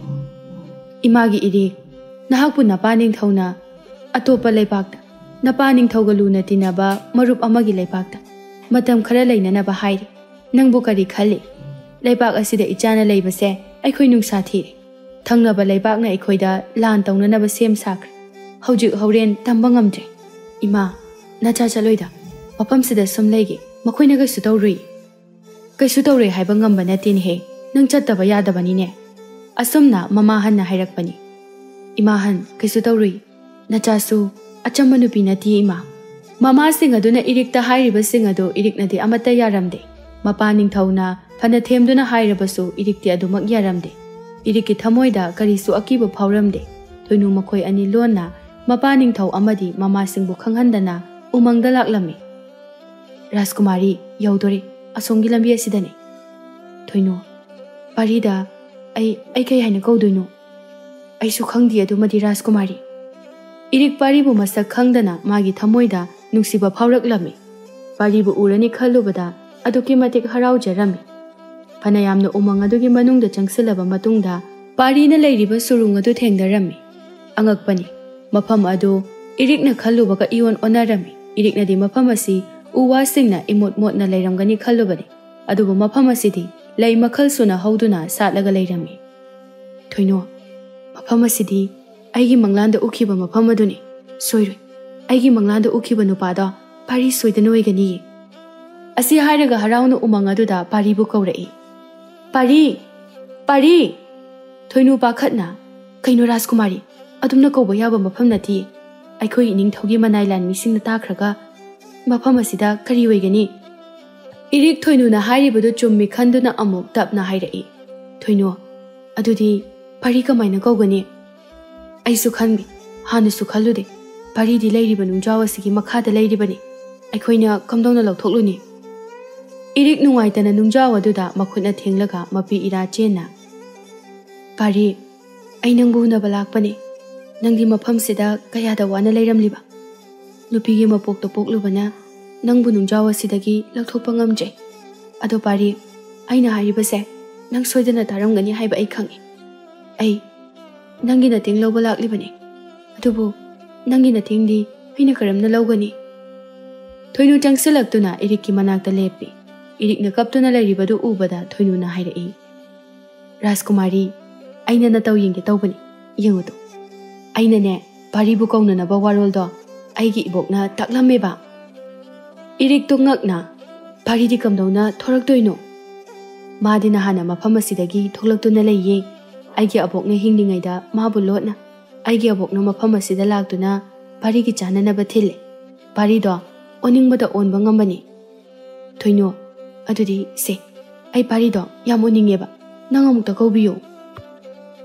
"ꯏꯃꯥꯒꯤ ꯏꯔꯤꯛ, ꯅꯍꯥꯛꯄꯨ ꯅꯄꯥ ꯅꯤꯡꯊꯧꯅ ꯑꯇꯣꯞꯄ ꯂꯩꯕꯥꯛꯇ, ꯅꯄꯥ ꯅꯤꯡꯊꯧꯒ ꯂꯨꯅ ꯇꯤꯟꯅꯕ ꯃꯔꯨꯞ ꯑꯃꯒꯤ ꯂꯩꯕꯥꯛꯇ ꯃꯇꯝ ꯈꯔ ꯂꯩꯅꯅꯕ ꯍꯥꯏꯔꯤ꯫ ꯅꯪꯕꯨ ꯀꯔꯤ ꯈꯜꯂꯤ? ꯂꯩꯕꯥꯛ ꯑꯁꯤꯗ ꯏꯆꯥꯅ ꯂꯩꯕꯁꯦ ꯑꯩꯈꯣꯏ ꯅꯨꯡꯁꯥ ꯊꯤꯔꯦ꯫ ꯊꯪꯅꯕ ꯂꯩꯕꯥꯛꯅ ꯑꯩꯈꯣꯏꯗ ꯂꯥꯟ ꯇꯧꯅꯅꯕ ꯁꯦꯝ ꯁꯥꯈ꯭ꯔꯦ꯫ ꯍꯧꯖꯤꯛ ꯍꯣꯔꯦꯟ ꯇꯝꯕ ꯉꯝꯗ꯭ꯔꯦ꯫ ꯏꯃꯥ, ꯅꯆꯥ ꯆꯠꯂꯣꯏꯗ꯫ ꯃꯐꯝꯁꯤꯗ ꯁꯨꯝ ꯂꯩꯒꯦ꯫ ꯃꯈꯣꯏꯅ ꯀꯩꯁꯨ ꯇꯧꯔꯨꯏ꯫ ꯀꯩꯁꯨ ꯇꯧꯔꯣꯏ ꯍꯥꯏꯕ ꯉꯝꯕ ꯅꯠꯇꯦꯅꯦꯍꯦ꯫ ꯅꯪ ꯆꯠꯇꯕ ꯌꯥꯗꯕꯅꯤꯅꯦ꯫" ꯑꯁꯨꯝꯅ ꯃꯃꯥ ꯍꯟꯅ ꯍꯥꯏꯔꯛꯄꯅꯤ꯫ "ꯏꯃꯥ ꯍꯟ, ꯀꯩꯁꯨ ꯇꯧꯔꯨꯏ꯫ ꯅꯆꯥꯁꯨ ꯑꯆꯝꯕ ꯅꯨꯄꯤ ꯅꯠꯇꯦ, ꯏꯃꯥ꯫" ꯃꯃꯥꯁꯤꯡ ꯑꯗꯨꯅ ꯏꯔꯤꯛꯇ ꯍꯥꯏꯔꯤꯕꯁꯤꯡ ꯑꯗꯨ ꯏꯔꯤꯛꯅꯗꯤ ꯑꯃꯠꯇ ꯌꯥꯔꯝꯗꯦ꯫ ꯃꯄꯥ ꯅꯤꯡꯊꯧꯅ ꯐꯅ ꯊꯦꯝꯗꯨꯅ ꯍꯥꯏꯔꯕꯁꯨ ꯏꯔꯤꯛꯇꯤ ꯑꯗꯨꯃꯛ ꯌꯥꯔꯝꯗꯦ꯫ ꯏꯔꯤꯛꯀꯤ ꯊꯃꯣꯏꯗ ꯀꯔꯤꯁꯨ ꯑꯀꯤꯕ ꯐꯥꯎꯔꯝꯗꯦ꯫ ꯊꯣꯏꯅꯨ ꯃꯈꯣꯏ ꯑꯅꯤ ꯂꯣꯟꯅ ꯃꯄꯥ ꯅꯤꯡꯊꯧ ꯑꯃꯗꯤ ꯃꯃꯥꯁꯤꯡꯕꯨ ꯈꯪꯍꯟꯗꯅ ꯎꯃꯪꯗ ꯂꯥꯛꯂꯝꯃꯤ꯫ "ꯔꯥꯖꯀꯨꯃꯥꯔꯤ, ꯌꯧꯗꯣꯔꯦ꯫ ꯑꯁꯣꯝꯒꯤ ꯂꯝꯕꯤ ꯑꯁꯤꯗꯅꯦ꯫" "ꯊꯣꯏꯅꯨ, ꯄꯥꯔꯤꯗ ꯑꯩ, ꯑꯩ ꯀꯩ ꯍꯥꯏꯅ ꯀꯧꯗꯣꯏꯅꯣ? ꯑꯩꯁꯨ ꯈꯪꯗꯦ ꯑꯗꯨꯃꯗꯤ, ꯔꯥꯖꯀꯨꯃꯥꯔꯤ꯫" ꯏꯔꯤꯛ ꯄꯥꯔꯤꯕꯨ ꯃꯁꯛ ꯈꯪꯗꯅ ꯃꯥꯒꯤ ꯊꯃꯣꯏꯗ ꯅꯨꯡꯁꯤꯕ ꯐꯥꯎꯔꯛꯂꯝꯃꯤ꯫ ꯄꯥꯔꯤꯕꯨ ꯎꯔꯅꯤ ꯈꯜꯂꯨꯕꯗ ꯑꯗꯨꯛꯀꯤ ꯃꯇꯤꯛ ꯍꯔꯥꯎꯖꯔꯝꯃꯤ꯫ ꯐꯅꯌꯥꯝꯅ ꯎꯃꯪ ꯑꯗꯨꯒꯤ ꯃꯅꯨꯡꯗ ꯆꯪꯁꯤꯜꯂꯕ ꯃꯇꯨꯡꯗ ꯄꯥꯔꯤꯅ ꯂꯩꯔꯤꯕ ꯁꯨꯔꯨꯡ ꯑꯗꯨ ꯊꯦꯡꯅꯔꯝꯃꯤ꯫ ꯑꯉꯛꯄꯅꯤ, ꯃꯐꯝ ꯑꯗꯨ ꯏꯔꯤꯛꯅ ꯈꯜꯂꯨꯕꯒ ꯏꯑꯣꯟ ꯑꯣꯟꯅꯔꯝꯃꯤ꯫ ꯏꯔꯤꯛꯅꯗꯤ ꯃꯐꯝ ꯑꯁꯤ ꯎ ꯋꯥꯁꯤꯡꯅ ꯏꯃꯣꯠ ꯃꯣꯠꯅ ꯂꯩꯔꯝꯒꯅꯤ ꯈꯜꯂꯨꯕꯅꯤ, ꯑꯗꯨꯕꯨ ꯃꯐꯝ ꯑꯁꯤꯗꯤ ꯂꯩ ꯃꯈꯜ ꯁꯨꯅ ꯍꯧꯗꯨꯅ ꯁꯥꯠꯂꯒ ꯂꯩꯔꯝꯃꯤ꯫ "ꯊꯣꯏꯅꯨ, ꯃꯐꯝ ꯑꯁꯤꯗꯤ ꯑꯩꯒꯤ ꯃꯪꯂꯥꯟꯗ ꯎꯈꯤꯕ ꯃꯐꯝ ꯑꯗꯨꯅꯤ꯫ ꯁꯣꯏꯔꯣꯏ, ꯑꯩꯒꯤ ꯃꯪꯂꯥꯟꯗ ꯎꯈꯤꯕ ꯅꯨꯄꯥꯗꯣ ꯄꯥꯔꯤ ꯁꯣꯏꯗꯅ ꯑꯣꯏꯒꯅꯤ꯫" ꯑꯁꯤ ꯍꯥꯏꯔꯒ ꯍꯔꯥꯎꯅ ꯎꯃꯪ ꯑꯗꯨꯗ ꯄꯥꯔꯤꯕꯨ ꯀꯧꯔꯛꯏ꯫ "ꯄꯥꯔꯤ! ꯄꯥꯔꯤ!" ꯊꯣꯏꯅꯨ ꯄꯥꯈꯠꯅ, "ꯀꯩꯅꯣ ꯔꯥꯖꯀꯨꯃꯥꯔꯤ, ꯑꯗꯨꯝꯅ ꯀꯧꯕ ꯌꯥꯕ ꯃꯐꯝ ꯅꯠꯇꯦ꯫ ꯑꯩꯈꯣꯏ ꯏꯅꯤꯡꯊꯧꯒꯤ ꯃꯅꯥꯏ ꯂꯥꯟꯃꯤꯁꯤꯡꯅ ꯇꯥꯈ꯭ꯔꯒ ꯃꯐꯝ ꯑꯁꯤꯗ ꯀꯔꯤ ꯑꯣꯏꯒꯅꯤ?" ꯏꯔꯤꯛ ꯊꯣꯏꯅꯨꯅ ꯍꯥꯏꯔꯤꯕꯗꯨ ꯆꯨꯝꯃꯤ ꯈꯟꯗꯨꯅ ꯑꯃꯨꯛ ꯇꯞꯅ ꯍꯥꯏꯔꯛꯏ꯫ "ꯊꯣꯏꯅꯨ, ꯑꯗꯨꯗꯤ ꯄꯥꯔꯤ ꯀꯃꯥꯏꯅ ꯀꯧꯒꯅꯤ?" "ꯑꯩꯁꯨ ꯈꯟꯕꯤ, ꯍꯥꯟꯅꯁꯨ ꯈꯜꯂꯨꯗꯦ꯫ ꯄꯥꯔꯤꯗꯤ ꯂꯩꯔꯤꯕ ꯅꯨꯡꯖꯥꯎ ꯑꯁꯤꯒꯤ ꯃꯈꯥꯗ ꯂꯩꯔꯤꯕꯅꯤ꯫ ꯑꯩꯈꯣꯏꯅ ꯀꯝꯗꯧꯅ ꯂꯧꯊꯣꯛꯂꯨꯅꯤ?" ꯏꯔꯤꯛ ꯅꯨꯡꯉꯥꯏꯇꯅ ꯅꯨꯡꯖꯥꯎ ꯑꯗꯨꯗ ꯃꯈꯨꯠꯅ ꯊꯦꯡꯂꯒ ꯃꯄꯤ ꯏꯔꯥ ꯆꯦꯟꯅ, "ꯄꯥꯔꯤ, ꯑꯩ ꯅꯪꯕꯨ ꯎꯅꯕ ꯂꯥꯛꯄꯅꯤ꯫ ꯅꯪꯗꯤ ꯃꯐꯝꯁꯤꯗ ꯀꯌꯥꯗ ꯋꯥꯅ ꯂꯩꯔꯝꯂꯤꯕ? ꯅꯨꯄꯤꯒꯤ ꯃꯄꯣꯛꯇ ꯄꯣꯛꯂꯨꯕꯅ ꯅꯪꯕꯨ ꯅꯨꯡꯖꯥꯎ ꯑꯁꯤꯗꯒꯤ ꯂꯧꯊꯣꯛꯄ ꯉꯝꯗ꯭ꯔꯦ꯫ ꯑꯗꯣ ꯄꯥꯔꯤ, ꯑꯩꯅ ꯍꯥꯏꯔꯤꯕꯁꯦ ꯅꯪ ꯁꯣꯏꯗꯅ ꯇꯥꯔꯝꯒꯅꯤ ꯍꯥꯏꯕ ꯑꯩ ꯈꯪꯏ꯫ ꯑꯩ ꯅꯪꯒꯤ ꯅꯇꯦꯡ ꯂꯧꯕ ꯂꯥꯛꯂꯤꯕꯅꯤ꯫ ꯑꯗꯨꯕꯨ ꯅꯪꯒꯤ ꯅꯇꯦꯡꯗꯤ ꯑꯩꯅ ꯀꯔꯝꯅ ꯂꯧꯒꯅꯤ?" ꯊꯣꯏꯅꯨ ꯆꯪꯁꯤꯜꯂꯛꯇꯨꯅ ꯏꯔꯤꯛꯀꯤ ꯃꯅꯥꯛꯇ ꯂꯦꯞꯄꯤ꯫ ꯏꯔꯤꯛꯅ ꯀꯞꯇꯨꯅ ꯂꯩꯔꯤꯕꯗꯨ ꯎꯕꯗ ꯊꯣꯏꯅꯨꯅ ꯍꯥꯏꯔꯛꯏ, "ꯔꯥꯖꯀꯨꯃꯥꯔꯤ, ꯑꯩꯅ ꯅꯇꯧ ꯌꯦꯡꯒꯦ ꯇꯧꯕꯅꯤ꯫ ꯌꯦꯡꯉꯨꯗꯣ, ꯑꯩꯅꯅꯦ, ꯄꯥꯔꯤꯕꯨ ꯀꯧꯅꯅꯕ ꯋꯥꯔꯣꯜꯗꯣ ꯑꯩꯒꯤ ꯏꯕꯣꯛꯅ ꯇꯥꯛꯂꯝꯃꯦꯕ꯫" ꯏꯔꯤꯛꯇꯣ ꯉꯛꯅ, "ꯄꯥꯔꯤꯗꯤ ꯀꯝꯗꯧꯅ ꯊꯣꯔꯛꯇꯣꯏꯅꯣ? ꯃꯥꯗꯤ ꯅꯍꯥꯟꯅ ꯃꯐꯝ ꯑꯁꯤꯗꯒꯤ ꯊꯣꯛꯂꯛꯇꯨꯅ ꯂꯩꯌꯦ꯫ ꯑꯩꯒꯤ ꯑꯕꯣꯛꯅ ꯍꯤꯡꯂꯤꯉꯩꯗ ꯃꯥꯕꯨ ꯂꯣꯠꯅ ꯑꯩꯒꯤ ꯑꯕꯣꯛꯅ ꯃꯐꯝ ꯑꯁꯤꯗ ꯂꯥꯛꯇꯨꯅ ꯄꯥꯔꯤꯒꯤ ꯆꯥꯅꯅꯕ ꯊꯤꯜꯂꯦ꯫ ꯄꯥꯔꯤꯗꯣ ꯑꯣꯅꯤꯡꯕꯗ ꯑꯣꯟꯕ ꯉꯝꯕꯅꯤ꯫" "ꯊꯣꯏꯅꯨ, ꯑꯗꯨꯗꯤ ꯁꯦ, ꯑꯩ ꯄꯥꯔꯤꯗꯣ ꯌꯥꯝ ꯎꯅꯤꯡꯉꯦꯕ꯫ ꯅꯪ ꯑꯃꯨꯛꯇ ꯀꯧꯕꯤꯌꯨ꯫"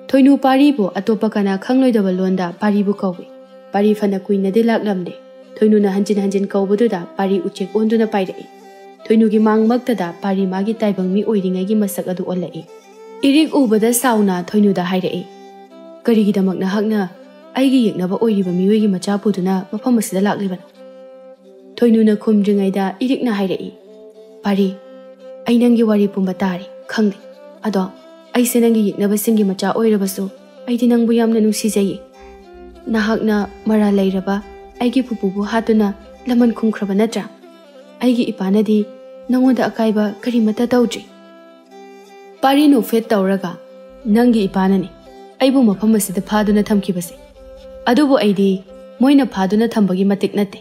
ꯊꯣꯏꯅꯨ ꯄꯥꯔꯤꯕꯨ ꯑꯇꯣꯞꯄ ꯀꯅꯥ ꯈꯪꯂꯣꯏꯗꯕ ꯂꯣꯟꯗ ꯄꯥꯔꯤꯕꯨ ꯀꯧꯏ꯫ ꯄꯥꯔꯤ ꯐꯅ ꯀꯨꯏꯅꯗꯤ ꯂꯥꯛꯂꯝꯗꯦ꯫ ꯊꯣꯏꯅꯨꯅ ꯍꯟꯖꯤꯟ ꯍꯟꯖꯤꯟ ꯀꯧꯕꯗꯨꯗ ꯄꯥꯔꯤ ꯎꯆꯦꯛ ꯑꯣꯟꯗꯨꯅ ꯄꯥꯏꯔꯛꯏ꯫ ꯊꯣꯏꯅꯨꯒꯤ ꯃꯥꯡꯃꯛꯇꯗ ꯄꯥꯔꯤ ꯃꯥꯒꯤ ꯇꯥꯏꯕꯪ ꯃꯤ ꯑꯣꯏꯔꯤꯉꯩꯒꯤ ꯃꯁꯛ ꯑꯗꯨ ꯑꯣꯜꯂꯛꯏ꯫ ꯏꯔꯤꯛ ꯎꯕꯗ ꯁꯥꯎꯅ ꯊꯣꯏꯅꯨꯗ ꯍꯥꯏꯔꯛꯏ, "ꯀꯔꯤꯒꯤꯗꯃꯛ ꯅꯍꯥꯛꯅ ꯑꯩꯒꯤ ꯌꯦꯛꯅꯕ ꯑꯣꯏꯔꯤꯕ ꯃꯤꯑꯣꯏꯒꯤ ꯃꯆꯥ ꯄꯨꯗꯨꯅ ꯃꯐꯝ ꯑꯁꯤꯗ ꯂꯥꯛꯂꯤꯕꯅꯣ?" ꯊꯣꯏꯅꯨꯅ ꯈꯨꯝꯗ꯭ꯔꯤꯉꯩꯗ ꯏꯔꯤꯛꯅ ꯍꯥꯏꯔꯛꯏ, "ꯄꯥꯔꯤ, ꯑꯩ ꯅꯪꯒꯤ ꯋꯥꯔꯤ ꯄꯨꯝꯕ ꯇꯥꯔꯦ, ꯈꯪꯂꯦ꯫ ꯑꯗꯣ ꯑꯩꯁꯦ ꯅꯪꯒꯤ ꯌꯦꯛꯅꯕꯁꯤꯡꯒꯤ ꯃꯆꯥ ꯑꯣꯏꯔꯕꯁꯨ ꯑꯩꯗꯤ ꯅꯪꯕꯨ ꯌꯥꯝꯅ ꯅꯨꯡꯁꯤꯖꯩꯌꯦ꯫ ꯅꯍꯥꯛꯅ ꯃꯔꯥꯜ ꯂꯩꯔꯕ ꯑꯩꯒꯤ ꯄꯨꯄꯨꯕꯨ ꯍꯥꯠꯇꯨꯅ ꯂꯃꯟ ꯈꯨꯝꯈ꯭ꯔꯕ ꯅꯠꯇ꯭ꯔꯥ? ꯑꯩꯒꯤ ꯏꯄꯥꯅꯗꯤ ꯅꯉꯣꯟꯗ ꯑꯀꯥꯏꯕ ꯀꯔꯤꯃꯠꯇ ꯇꯧꯗ꯭ꯔꯤ꯫" ꯄꯥꯔꯤ ꯅꯣꯛꯐꯦꯠ ꯇꯧꯔꯒ, "ꯅꯪꯒꯤ ꯏꯄꯥꯅꯅꯤ ꯑꯩꯕꯨ ꯃꯐꯝ ꯑꯁꯤꯗ ꯐꯥꯗꯨꯅ ꯊꯝꯈꯤꯕꯁꯦ꯫ ꯑꯗꯨꯕꯨ ꯑꯩꯗꯤ ꯃꯣꯏꯅ ꯐꯥꯗꯨꯅ ꯊꯝꯕꯒꯤ ꯃꯇꯤꯛ ꯅꯠꯇꯦ꯫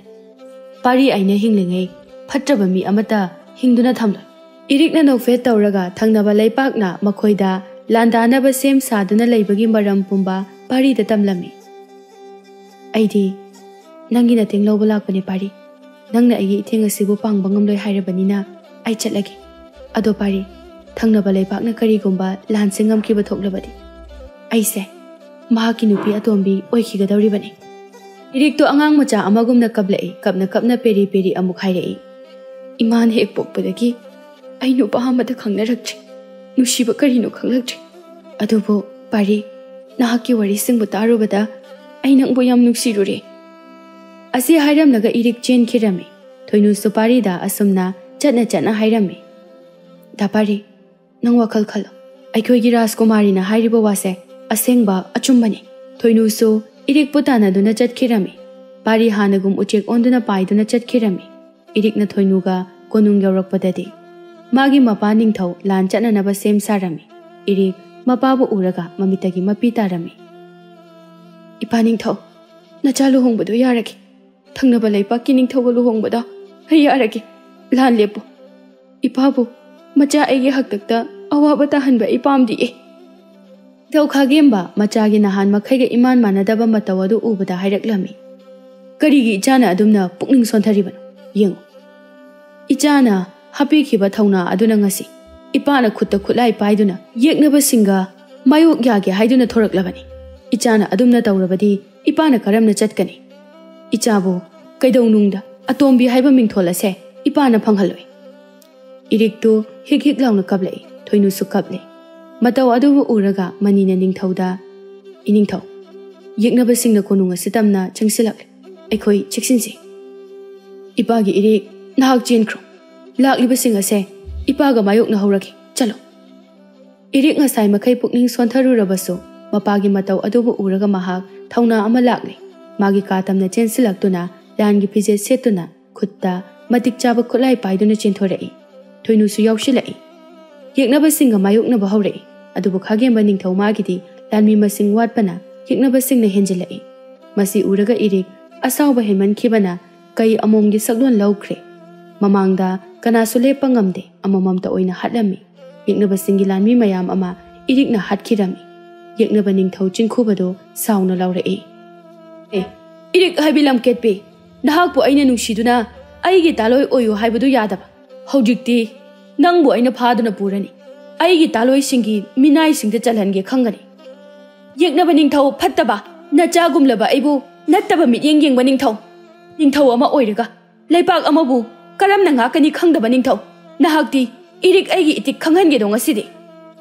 ꯄꯥꯔꯤ ꯑꯩꯅ ꯍꯤꯡꯂꯤꯉꯩ ꯐꯠꯇ꯭ꯔꯕ ꯃꯤ ꯑꯃꯠꯇ ꯍꯤꯡꯗꯨꯅ ꯊꯝꯂꯣꯏ꯫" ꯏꯔꯤꯛꯅ ꯅꯣꯛꯐꯦꯠ ꯇꯧꯔꯒ ꯊꯪꯅꯕ ꯂꯩꯄꯥꯛꯅ ꯃꯈꯣꯏꯗ ꯂꯥꯟꯗꯥꯅꯕ ꯁꯦꯝ ꯁꯥꯗꯨꯅ ꯂꯩꯕꯒꯤ ꯃꯔꯝ ꯄꯨꯝꯕ ꯄꯥꯔꯤꯗ ꯇꯝꯂꯝꯃꯤ꯫ "ꯑꯩꯗꯤ ꯅꯪꯒꯤ ꯅꯇꯦꯡ ꯂꯧꯕ ꯂꯥꯛꯄꯅꯦ ꯄꯥꯔꯤ꯫ ꯅꯪꯅ ꯑꯩꯒꯤ ꯏꯊꯦꯡ ꯑꯁꯤꯕꯨ ꯄꯥꯡꯕ ꯉꯝꯂꯣꯏ ꯍꯥꯏꯔꯕꯅꯤꯅ ꯑꯩ ꯆꯠꯂꯒꯦ꯫ ꯑꯗꯣ ꯄꯥꯔꯤ, ꯊꯪꯅꯕ ꯂꯩꯕꯥꯛꯅ ꯀꯔꯤꯒꯨꯝꯕ ꯂꯥꯟꯁꯦ ꯉꯝꯈꯤꯕ ꯊꯣꯛꯂꯕꯗꯤ ꯑꯩꯁꯦ ꯃꯍꯥꯛꯀꯤ ꯅꯨꯄꯤ ꯑꯇꯣꯝꯕꯤ ꯑꯣꯏꯈꯤꯒꯗꯧꯔꯤꯕꯅꯤ꯫ ꯏꯔꯤꯛꯇꯣ ꯑꯉꯥꯡ ꯃꯆꯥ ꯑꯃꯒꯨꯝꯅ ꯀꯞꯂꯛꯏ꯫ ꯀꯞꯅ ꯀꯞꯅ ꯄꯦꯔꯤ ꯄꯦꯔꯤ ꯑꯃꯨꯛ ꯍꯥꯏꯔꯛꯏ꯫ ꯏꯃꯥꯅ ꯍꯦꯛ ꯄꯣꯛꯄꯗꯒꯤ ꯑꯩ ꯅꯨꯄꯥ ꯑꯃꯗ ꯈꯪꯅꯔꯛꯇ꯭ꯔꯤ꯫ ꯅꯨꯡꯁꯤꯕ ꯀꯔꯤꯅꯣ ꯈꯪꯂꯛꯇ꯭ꯔꯤ꯫ ꯑꯗꯨꯕꯨ ꯄꯥꯔꯤ, ꯅꯍꯥꯛꯀꯤ ꯋꯥꯔꯤꯁꯤꯡꯕꯨ ꯇꯥꯔꯨꯕꯗ ꯑꯩ ꯅꯪꯕꯨ ꯌꯥꯝ ꯅꯨꯡꯁꯤꯔꯨꯔꯦ꯫ ꯑꯁꯤ ꯍꯥꯏꯔꯝꯂꯒ ꯏꯔꯤꯛ ꯆꯦꯟꯈꯤꯔꯝꯃꯤ꯫ ꯊꯣꯏꯅꯨꯁꯨ ꯄꯥꯔꯤꯗ ꯑꯁꯨꯝꯅ ꯆꯠꯅ ꯆꯠꯅ ꯍꯥꯏꯔꯝꯃꯤ꯫ ꯗꯥ ꯄꯥꯔꯤ, ꯅꯪ ꯋꯥꯈꯜ ꯈꯜꯂꯣ꯫ ꯑꯩꯈꯣꯏꯒꯤ ꯔꯥꯖꯀꯨꯃꯥꯔꯤꯅ ꯍꯥꯏꯔꯤꯕ ꯋꯥꯁꯦ ꯑꯁꯦꯡꯕ ꯑꯆꯨꯝꯕꯅꯤ꯫ ꯊꯣꯏꯅꯨꯁꯨ ꯏꯔꯤꯛꯄꯨ ꯇꯥꯟꯅꯗꯨꯅ ꯆꯠꯈꯤꯔꯝꯃꯤ꯫ ꯄꯥꯔꯤ ꯍꯥꯟꯅꯒꯨꯝ ꯎꯆꯦꯛ ꯑꯣꯟꯗꯨꯅ ꯄꯥꯏꯗꯨꯅ ꯆꯠꯈꯤꯔꯝꯃꯤ꯫ ꯏꯔꯤꯛꯅ ꯊꯣꯏꯅꯨꯒ ꯀꯣꯅꯨꯡ ꯌꯧꯔꯛꯄꯗꯗꯤ ꯃꯥꯒꯤ ꯃꯄꯥ ꯅꯤꯡꯊꯧ ꯂꯥꯟ ꯆꯠꯅꯅꯕ ꯁꯦꯝ ꯁꯥꯔꯝꯃꯤ꯫ ꯏꯔꯤꯛ ꯃꯄꯥꯕꯨ ꯎꯔꯒ ꯃꯃꯤꯠꯇꯒꯤ ꯃꯄꯤ ꯇꯥꯔꯝꯃꯤ꯫ ꯏꯄꯥ ꯅꯤꯡꯊꯧ, ꯅꯆꯥ ꯂꯨꯍꯣꯡꯕꯗꯣ ꯌꯥꯔꯒꯦ꯫ ꯊꯪꯅꯕ ꯂꯩꯄꯥꯛꯀꯤ ꯅꯤꯡꯊꯧꯒ ꯂꯨꯍꯣꯡꯕꯗ ꯑꯩ ꯌꯥꯔꯒꯦ꯫ ꯂꯥꯟ ꯂꯦꯞꯄꯨ꯫ ꯏꯄꯥꯕꯨ ꯃꯆꯥ ꯑꯩꯒꯤ ꯍꯥꯛꯇꯛꯇ ꯑꯋꯥꯕ ꯇꯥꯍꯟꯕ ꯑꯩ ꯄꯥꯝꯗꯤꯌꯦ꯫ ꯅꯤꯡꯊꯧ ꯈꯥꯒꯦꯝꯕ ꯃꯆꯥꯒꯤ ꯅꯍꯥꯟ ꯃꯈꯩꯒ ꯏꯃꯥꯟ ꯃꯥꯟꯅꯗꯕ ꯃꯇꯧ ꯑꯗꯨ ꯎꯕꯗ ꯍꯥꯏꯔꯛꯂꯝꯃꯤ꯫ ꯀꯔꯤꯒꯤ ꯏꯆꯥꯅ ꯑꯗꯨꯝꯅ ꯄꯨꯛꯅꯤꯡ ꯁꯣꯟꯊꯔꯤꯕꯅꯣ? ꯌꯦꯡꯉꯨ, ꯏꯆꯥꯅ ꯍꯥꯞꯄꯤꯈꯤꯕ ꯊꯧꯅꯥ ꯑꯗꯨꯅ ꯉꯁꯤ ꯏꯄꯥꯅ ꯈꯨꯠꯇ ꯈꯨꯠꯂꯥꯏ ꯄꯥꯏꯗꯨꯅ ꯌꯦꯛꯅꯕꯁꯤꯡꯒ ꯃꯥꯌꯣꯛ ꯌꯥꯒꯦ ꯍꯥꯏꯗꯨꯅ ꯊꯣꯔꯛꯂꯕꯅꯤ꯫ ꯏꯆꯥꯅ ꯑꯗꯨꯝꯅ ꯇꯧꯔꯕꯗꯤ ꯏꯄꯥꯅ ꯀꯔꯝꯅ ꯆꯠꯀꯅꯤ? ꯏꯆꯥꯕꯨ ꯀꯩꯗꯧꯅꯨꯡꯗ ꯑꯇꯣꯝꯕꯤ ꯍꯥꯏꯕ ꯃꯤꯡꯊꯣꯜ ꯑꯁꯦ ꯏꯄꯥꯅ ꯐꯪꯍꯜꯂꯣꯏ꯫ ꯏꯔꯤꯛꯇꯨ ꯍꯤꯛ ꯍꯤꯛ ꯂꯥꯎꯅ ꯀꯞꯂꯛꯏ꯫ ꯊꯣꯏꯅꯨꯁꯨ ꯀꯞꯂꯦ꯫ ꯃꯇꯧ ꯑꯗꯨꯕꯨ ꯎꯔꯒ ꯃꯅꯤꯅ ꯅꯤꯡꯊꯧꯗ, "ꯏꯅꯤꯡꯊꯧ, ꯌꯦꯛꯅꯕꯁꯤꯡꯅ ꯀꯣꯅꯨꯡ ꯑꯁꯤ ꯇꯝꯅ ꯆꯪꯁꯤꯜꯂꯛꯂꯦ꯫ ꯑꯩꯈꯣꯏ ꯆꯦꯛꯁꯤꯟꯁꯤ꯫ ꯏꯄꯥꯒꯤ ꯏꯔꯤꯛ, ꯅꯍꯥꯛ ꯆꯦꯟꯈ꯭ꯔꯣ꯫ ꯂꯥꯛꯂꯤꯕꯁꯤꯡ ꯑꯁꯦ ꯏꯄꯥꯒ ꯃꯥꯌꯣꯛꯅꯍꯧꯔꯒꯦ꯫ ꯆꯠꯂꯣ꯫" ꯏꯔꯤꯛ ꯉꯁꯥꯏ ꯃꯈꯩ ꯄꯨꯛꯅꯤꯡ ꯁꯣꯟꯊꯔꯨꯔꯕꯁꯨ ꯃꯄꯥꯒꯤ ꯃꯇꯧ ꯑꯗꯨꯕꯨ ꯎꯔꯒ ꯃꯍꯥꯛ ꯊꯧꯅꯥ ꯑꯃ ꯂꯥꯛꯂꯦ꯫ ꯃꯥꯒꯤ ꯀꯥ ꯇꯝꯅ ꯆꯦꯟꯁꯤꯜꯂꯛꯇꯨꯅ ꯂꯥꯟꯒꯤ ꯐꯤꯖꯦꯠ ꯁꯦꯠꯇꯨꯅ ꯈꯨꯠꯇ ꯃꯇꯤꯛ ꯆꯥꯕ ꯈꯨꯠꯂꯥꯏ ꯄꯥꯏꯗꯨꯅ ꯆꯦꯟꯊꯣꯔꯛꯏ꯫ ꯊꯣꯏꯅꯨꯁꯨ ꯌꯥꯎꯁꯤꯜꯂꯛꯏ꯫ ꯌꯦꯛꯅꯕꯁꯤꯡꯒ ꯃꯥꯌꯣꯛꯅꯕ ꯍꯧꯔꯛꯏ꯫ ꯑꯗꯨꯕꯨ ꯈꯥꯒꯦꯝꯕ ꯅꯤꯡꯊꯧ ꯃꯥꯒꯤꯗꯤ ꯂꯥꯟꯃꯤ ꯃꯁꯤꯡ ꯋꯥꯠꯄꯅ ꯌꯦꯛꯅꯕꯁꯤꯡꯅ ꯍꯦꯟꯖꯤꯜꯂꯛꯏ꯫ ꯃꯁꯤ ꯎꯔꯒ ꯏꯔꯤꯛ ꯑꯁꯥꯎꯕ ꯍꯦꯟꯃꯟꯈꯤꯕꯅ ꯀꯩ ꯑꯃꯣꯝꯒꯤ ꯁꯛꯂꯣꯟ ꯂꯧꯈ꯭ꯔꯦ꯫ ꯃꯃꯥꯡꯗ ꯀꯅꯥꯁꯨ ꯂꯦꯞꯄ ꯉꯝꯗꯦ, ꯑꯃꯃꯝꯇ ꯑꯣꯏꯅ ꯍꯥꯠꯂꯝꯃꯤ꯫ ꯌꯦꯛꯅꯕꯁꯤꯡꯒꯤ ꯂꯥꯟꯃꯤ ꯃꯌꯥꯝ ꯑꯃ ꯏꯔꯤꯛꯅ ꯍꯥꯠꯈꯤꯔꯝꯃꯤ꯫ ꯌꯦꯛꯅꯕ ꯅꯤꯡꯊꯧ ꯆꯤꯡꯈꯨꯕꯗꯨ ꯁꯥꯎꯅ ꯂꯥꯎꯔꯛꯏ꯫ "ꯑꯦ, ꯏꯔꯤꯛ ꯍꯥꯏꯕꯤ ꯂꯝꯀꯦꯠꯄꯤ, ꯅꯍꯥꯛꯄꯨ ꯑꯩꯅ ꯅꯨꯡꯁꯤꯗꯨꯅ ꯑꯩꯒꯤ ꯇꯥꯂꯣꯏ ꯑꯣꯏꯌꯨ ꯍꯥꯏꯕꯗꯨ ꯌꯥꯗꯕ꯫ ꯍꯧꯖꯤꯛꯇꯤ ꯅꯪꯕꯨ ꯑꯩꯅ ꯐꯥꯗꯨꯅ ꯄꯨꯔꯅꯤ꯫ ꯑꯩꯒꯤ ꯇꯥꯂꯣꯏꯁꯤꯡꯒꯤ ꯃꯤꯅꯥꯏꯁꯤꯡꯗ ꯆꯜꯍꯟꯒꯦ ꯈꯪꯒꯅꯤ꯫ ꯌꯦꯛꯅꯕ ꯅꯤꯡꯊꯧ ꯐꯠꯇꯕ, ꯅꯆꯥꯒꯨꯝꯂꯕ ꯑꯩꯕꯨ ꯅꯠꯇꯕ ꯃꯤꯠꯌꯦꯡ ꯌꯦꯡꯕ ꯅꯤꯡꯊꯧ, ꯅꯤꯡꯊꯧ ꯑꯃ ꯑꯣꯏꯔꯒ ꯂꯩꯄꯥꯛ ꯑꯃꯕꯨ ꯀꯔꯝꯅ ꯉꯥꯛꯀꯅꯤ ꯈꯪꯗꯕ ꯅꯤꯡꯊꯧ, ꯅꯍꯥꯛꯇꯤ ꯏꯔꯤꯛ ꯑꯩꯒꯤ ꯏꯇꯤꯛ ꯈꯪꯍꯟꯒꯦꯗꯣ ꯉꯁꯤꯗꯤ꯫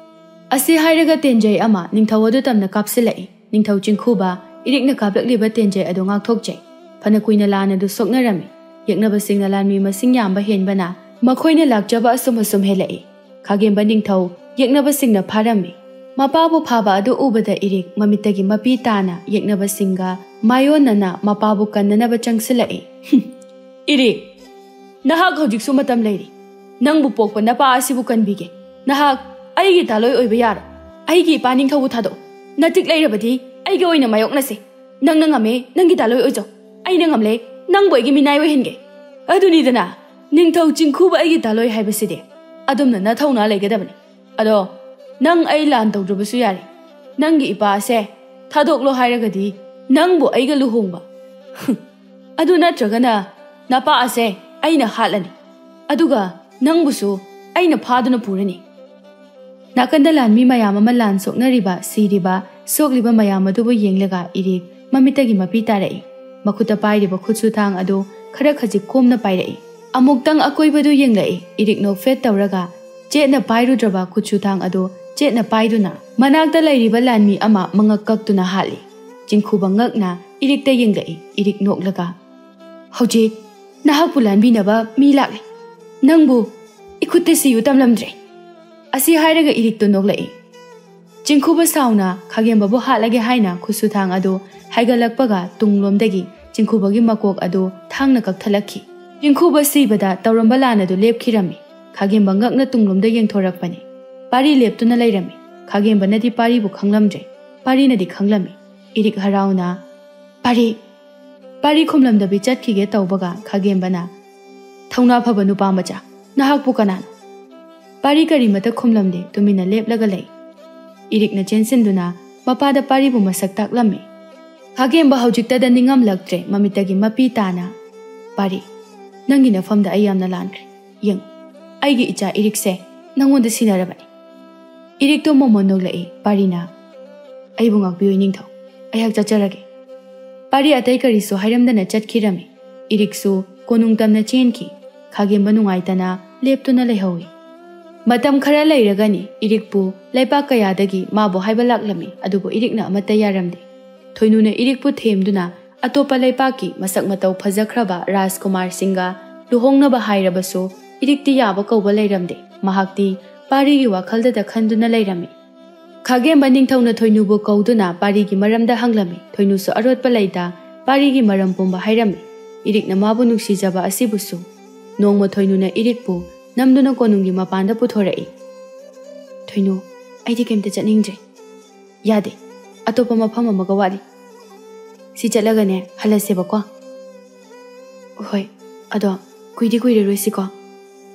ꯑꯁꯤ ꯍꯥꯏꯔꯒ ꯇꯦꯟꯖꯩ ꯑꯃ ꯅꯤꯡꯊꯧ ꯑꯗꯨ ꯇꯝꯅ ꯀꯥꯞꯁꯤꯜꯂꯛꯏ꯫ ꯅꯤꯡꯊꯧ ꯆꯤꯡꯈꯨꯕ ꯏꯔꯤꯛꯅ ꯀꯥꯞꯂꯛꯂꯤꯕ ꯇꯦꯟꯖꯩ ꯑꯗꯨ ꯉꯥꯛꯊꯣꯛꯆꯩ꯫ ꯐꯅ ꯀꯨꯏꯅ ꯂꯥꯟ ꯑꯗꯨ ꯁꯣꯛꯅꯔꯝꯃꯤ꯫ ꯌꯦꯛꯅꯕꯁꯤꯡꯅ ꯂꯥꯟꯃꯤ ꯃꯁꯤꯡ ꯌꯥꯝꯕ ꯍꯦꯟꯕꯅ ꯃꯈꯣꯏꯅ ꯂꯥꯛꯆꯕ ꯑꯁꯨꯝ ꯑꯁꯨꯝ ꯍꯦꯜꯂꯛꯏ꯫ ꯈꯥꯒꯦꯝꯕ ꯅꯤꯡꯊꯧ ꯌꯦꯛꯅꯕꯁꯤꯡꯅ ꯐꯥꯔꯝꯃꯤ꯫ ꯃꯄꯥꯕꯨ ꯐꯥꯕ ꯑꯗꯨ ꯎꯕꯗ ꯏꯔꯤꯛ ꯃꯃꯤꯠꯇꯒꯤ ꯃꯄꯤ ꯇꯥꯅ ꯌꯦꯛꯅꯕꯁꯤꯡꯒ ꯃꯥꯌꯣꯟꯅꯅ ꯃꯄꯥꯕꯨ ꯀꯟꯅꯅꯕ ꯆꯪꯁꯤꯜꯂꯛꯏ꯫ "ꯏꯔꯤꯛ, ꯅꯍꯥꯛ ꯍꯧꯖꯤꯛꯁꯨ ꯃꯇꯝ ꯂꯩꯔꯤ꯫ ꯅꯪꯕꯨ ꯄꯣꯛꯄ ꯅꯄꯥ ꯑꯁꯤꯕꯨ ꯀꯟꯕꯤꯒꯦ꯫ ꯅꯍꯥꯛ ꯑꯩꯒꯤ ꯇꯥꯂꯣꯏ ꯑꯣꯏꯕ ꯌꯥꯔꯣꯏ꯫ ꯑꯩꯒꯤ ꯏꯄꯥ ꯅꯤꯡꯊꯧꯕꯨ ꯊꯥꯗꯣꯛꯎ꯫ ꯅꯇꯤꯛ ꯂꯩꯔꯕꯗꯤ ꯑꯩꯒꯤ ꯑꯣꯏꯅ ꯃꯥꯌꯣꯛꯅꯁꯦ꯫ ꯅꯪꯅ ꯉꯝꯃꯦ, ꯅꯪꯒꯤ ꯇꯥꯂꯣꯏ ꯑꯣꯏꯖꯧ꯫ ꯑꯩꯅ ꯉꯝꯂꯦ, ꯅꯪꯕꯨ ꯑꯩꯒꯤ ꯃꯤꯅꯥꯏ ꯑꯣꯏꯍꯟꯒꯦ꯫ ꯑꯗꯨꯅꯤꯗꯅ, ꯅꯤꯡꯊꯧ ꯆꯤꯡꯈꯨꯕ ꯑꯩꯒꯤ ꯇꯥꯂꯣꯏ ꯍꯥꯏꯕꯁꯤꯗꯤ꯫ ꯑꯗꯨꯝꯅ ꯅꯊꯧꯅꯥ ꯂꯩꯒꯗꯕꯅꯤ꯫ ꯑꯗꯣ ꯅꯪ ꯑꯩ ꯂꯥꯟ ꯇꯧꯗ꯭ꯔꯕꯁꯨ ꯌꯥꯔꯦ꯫ ꯅꯪꯒꯤ ꯏꯄꯥ ꯑꯁꯦ ꯊꯥꯗꯣꯛꯂꯣ ꯍꯥꯏꯔꯒꯗꯤ ꯅꯪꯕꯨ ꯑꯩꯒ ꯂꯨꯍꯣꯡꯕ꯫ ꯑꯗꯨ ꯅꯠꯇ꯭ꯔꯒꯅ ꯅꯄꯥ ꯑꯁꯦ ꯑꯩꯅ ꯍꯥꯠꯂꯅꯤ꯫ ꯑꯗꯨꯒ ꯅꯪꯕꯨꯁꯨ ꯑꯩꯅ ꯐꯥꯗꯨꯅ ꯄꯨꯔꯅꯤ꯫" ꯅꯥꯀꯟꯗ ꯂꯥꯟꯃꯤ ꯃꯌꯥꯝ ꯑꯃ ꯂꯥꯟ ꯁꯣꯛꯅꯔꯤꯕ, ꯁꯤꯔꯤꯕ, ꯁꯣꯛꯂꯤꯕ ꯃꯌꯥꯝ ꯑꯗꯨꯕꯨ ꯌꯦꯡꯂꯒ ꯏꯔꯤꯛ ꯃꯃꯤꯠꯇꯒꯤ ꯃꯄꯤ ꯇꯥꯔꯛꯏ꯫ ꯃꯈꯨꯠꯇ ꯄꯥꯏꯔꯤꯕ ꯈꯨꯠꯁꯨ ꯊꯥꯡ ꯑꯗꯨ ꯈꯔ ꯈꯖꯤꯛ ꯀꯣꯝꯅ ꯄꯥꯏꯔꯛꯏ꯫ ꯑꯃꯨꯛꯇꯪ ꯑꯀꯣꯏꯕꯗꯨ ꯌꯦꯡꯂꯛꯏ꯫ ꯏꯔꯤꯛ ꯅꯣꯛꯐꯦꯠ ꯇꯧꯔꯒ ꯆꯦꯠꯅ ꯄꯥꯏꯔꯨꯗ꯭ꯔꯕ ꯈꯨꯠꯁꯨ ꯊꯥꯡ ꯑꯗꯨ ꯆꯦꯠꯅ ꯄꯥꯏꯗꯨꯅ ꯃꯅꯥꯛꯇ ꯂꯩꯔꯤꯕ ꯂꯥꯟꯃꯤ ꯑꯃ ꯃꯉꯛ ꯀꯛꯇꯨꯅ ꯍꯥꯠꯂꯤ꯫ ꯆꯤꯡꯈꯨꯕ ꯉꯛꯅ ꯏꯔꯤꯛꯇ ꯌꯦꯡꯂꯛꯏ꯫ ꯏꯔꯤꯛ ꯅꯣꯛꯂꯒ, "ꯍꯧꯖꯤꯛ ꯅꯍꯥꯛꯄꯨ ꯂꯥꯟꯕꯤꯅꯕ ꯃꯤ ꯂꯥꯛꯂꯦ꯫ ꯅꯪꯕꯨ ꯏꯈꯨꯠꯇ ꯁꯤꯌꯨ ꯇꯝꯂꯝꯗ꯭ꯔꯦ꯫" ꯑꯁꯤ ꯍꯥꯏꯔꯒ ꯏꯔꯤꯛꯇꯨ ꯅꯣꯛꯂꯛꯏ꯫ ꯆꯤꯡꯈꯨꯕ ꯁꯥꯎꯅ ꯈꯥꯒꯦꯝꯕꯕꯨ ꯍꯥꯠꯂꯒꯦ ꯍꯥꯏꯅ ꯈꯨꯠꯁꯨ ꯊꯥꯡ ꯑꯗꯨ ꯍꯥꯏꯒꯠꯂꯛꯄꯒ ꯇꯨꯡꯂꯣꯝꯗꯒꯤ ꯆꯤꯡꯈꯨꯕꯒꯤ ꯃꯀꯣꯛ ꯑꯗꯨ ꯊꯥꯡꯅ ꯀꯛꯊꯠꯂꯛꯈꯤ꯫ ꯆꯤꯡꯈꯨꯕ ꯁꯤꯕꯗ ꯇꯧꯔꯝꯕ ꯂꯥꯟ ꯑꯗꯨ ꯂꯦꯞꯈꯤꯔꯝꯃꯤ꯫ ꯈꯥꯒꯦꯝꯕ ꯉꯛꯅ ꯇꯨꯡꯂꯣꯝꯗ ꯌꯦꯡꯊꯣꯔꯛꯄꯅꯤ꯫ ꯄꯥꯔꯤ ꯂꯦꯞꯇꯨꯅ ꯂꯩꯔꯝꯃꯤ꯫ ꯈꯥꯒꯦꯝꯕꯅꯗꯤ ꯄꯥꯔꯤꯕꯨ ꯈꯪꯂꯝꯗ꯭ꯔꯦ꯫ ꯄꯥꯔꯤꯅꯗꯤ ꯈꯪꯂꯝꯃꯤ꯫ ꯏꯔꯤꯛ ꯍꯔꯥꯎꯅ, "ꯄꯥꯔꯤ, ꯄꯥꯔꯤ" ꯈꯨꯝꯂꯝꯗꯕꯤ ꯆꯠꯈꯤꯒꯦ ꯇꯧꯕꯒ ꯈꯥꯒꯦꯝꯕꯅ, "ꯊꯧꯅꯥ ꯐꯕ ꯅꯨꯄꯥ ꯃꯆꯥ, ꯅꯍꯥꯛꯄꯨ ꯀꯅꯥꯅꯣ?" ꯄꯥꯔꯤ ꯀꯔꯤꯃꯇ ꯈꯨꯝꯂꯝꯗꯦ, ꯇꯨꯃꯤꯟꯅ ꯂꯦꯞꯂꯒ ꯂꯩ꯫ ꯏꯔꯤꯛꯅ ꯆꯦꯟꯁꯤꯟꯗꯨꯅ ꯃꯄꯥꯗ ꯄꯥꯔꯤꯕꯨ ꯃꯁꯛ ꯇꯥꯛꯂꯝꯃꯤ꯫ ꯈꯥꯒꯦꯝꯕ ꯍꯧꯖꯤꯛꯇꯗ ꯅꯤꯡꯉꯝꯂꯛꯇ꯭ꯔꯦ, ꯃꯃꯤꯠꯇꯒꯤ ꯃꯄꯤ ꯇꯥꯅ, "ꯄꯥꯔꯤ, ꯅꯪꯒꯤ ꯅꯐꯝꯗ ꯑꯩ ꯌꯥꯝꯅ ꯂꯥꯟꯈ꯭ꯔꯦ꯫ ꯌꯦꯡꯉꯨ, ꯑꯩꯒꯤ ꯏꯆꯥ ꯏꯔꯤꯛꯁꯦ ꯅꯪꯉꯣꯟꯗ ꯁꯤꯟꯅꯔꯕꯅꯤ꯫ ꯏꯔꯤꯛꯇꯣ ꯃꯣꯃꯣꯟ ꯅꯣꯛꯂꯛꯏ꯫ ꯄꯥꯔꯤꯅ, "ꯑꯩꯕꯨ ꯉꯥꯛꯄꯤꯌꯨ ꯏꯅꯤꯡꯊꯧ, ꯑꯩꯍꯥꯛ ꯆꯠꯆꯔꯒꯦ꯫" ꯄꯥꯔꯤ ꯑꯇꯩ ꯀꯔꯤꯁꯨ ꯍꯥꯏꯔꯝꯗꯅ ꯆꯠꯈꯤꯔꯝꯃꯤ꯫ ꯏꯔꯤꯛꯁꯨ ꯀꯣꯅꯨꯡ ꯇꯝꯅ ꯆꯦꯟꯈꯤ꯫ ꯈꯥꯒꯦꯝꯕ ꯅꯨꯡꯉꯥꯏꯇꯅ ꯂꯦꯞꯇꯨꯅ ꯂꯩꯍꯧꯏ꯫ ꯃꯇꯝ ꯈꯔ ꯂꯩꯔꯒꯅꯤ ꯏꯔꯤꯛꯄꯨ ꯂꯩꯄꯥꯛ ꯀꯌꯥꯗꯒꯤ ꯃꯥꯕꯨ ꯍꯥꯏꯕ ꯂꯥꯛꯂꯝꯃꯤ, ꯑꯗꯨꯕꯨ ꯏꯔꯤꯛꯅ ꯑꯃꯠꯇ ꯌꯥꯔꯝꯗꯦ꯫ ꯊꯣꯏꯅꯨꯅ ꯏꯔꯤꯛꯄꯨ ꯊꯦꯝꯗꯨꯅ ꯑꯇꯣꯞꯄ ꯂꯩꯄꯥꯛꯀꯤ ꯃꯁꯛ ꯃꯇꯧ ꯐꯖꯈ꯭ꯔꯕ ꯔꯥꯖꯀꯨꯃꯥꯔꯁꯤꯡꯒ ꯂꯨꯍꯣꯡꯅꯕ ꯍꯥꯏꯔꯕꯁꯨ ꯏꯔꯤꯛꯇꯤ ꯌꯥꯕ ꯀꯧꯕ ꯂꯩꯔꯝꯗꯦ꯫ ꯃꯍꯥꯛꯇꯤ ꯄꯥꯔꯤꯒꯤ ꯋꯥꯈꯜꯗꯗ ꯈꯟꯗꯨꯅ ꯂꯩꯔꯝꯃꯤ꯫ ꯈꯥꯒꯦꯝꯕ ꯅꯤꯡꯊꯧꯅ ꯊꯣꯏꯅꯨꯕꯨ ꯀꯧꯗꯨꯅ ꯄꯥꯔꯤꯒꯤ ꯃꯔꯝꯗ ꯍꯪꯂꯝꯃꯤ꯫ ꯊꯣꯏꯅꯨꯁꯨ ꯑꯔꯣꯠꯄ ꯂꯩꯇ ꯄꯥꯔꯤꯒꯤ ꯃꯔꯝ ꯄꯨꯝꯕ ꯍꯥꯏꯔꯝꯃꯤ꯫ ꯏꯔꯤꯛꯅ ꯃꯥꯕꯨ ꯅꯨꯡꯁꯤꯖꯕ ꯑꯁꯤꯕꯨꯁꯨ꯫ ꯅꯣꯡꯃ ꯊꯣꯏꯅꯨꯅ ꯏꯔꯤꯛꯄꯨ ꯅꯝꯗꯨꯅ ꯀꯣꯅꯨꯡꯒꯤ ꯃꯄꯥꯟꯗ ꯄꯨꯊꯣꯔꯛꯏ꯫ "ꯊꯣꯏꯅꯨ, ꯑꯩꯗꯤ ꯀꯩꯝꯇ ꯆꯠꯅꯤꯡꯗ꯭ꯔꯦ꯫ ꯌꯥꯗꯦ, ꯑꯇꯣꯞꯄ ꯃꯐꯝ ꯑꯃꯒ ꯋꯥꯠꯂꯤ꯫ ꯁꯤ ꯆꯠꯂꯒꯅꯦ ꯍꯜꯂꯁꯦꯕꯀꯣ꯫" "ꯍꯣꯏ, ꯑꯗꯣ ꯀꯨꯏꯗꯤ ꯀꯨꯏꯔꯔꯣꯏꯁꯤꯀꯣ꯫"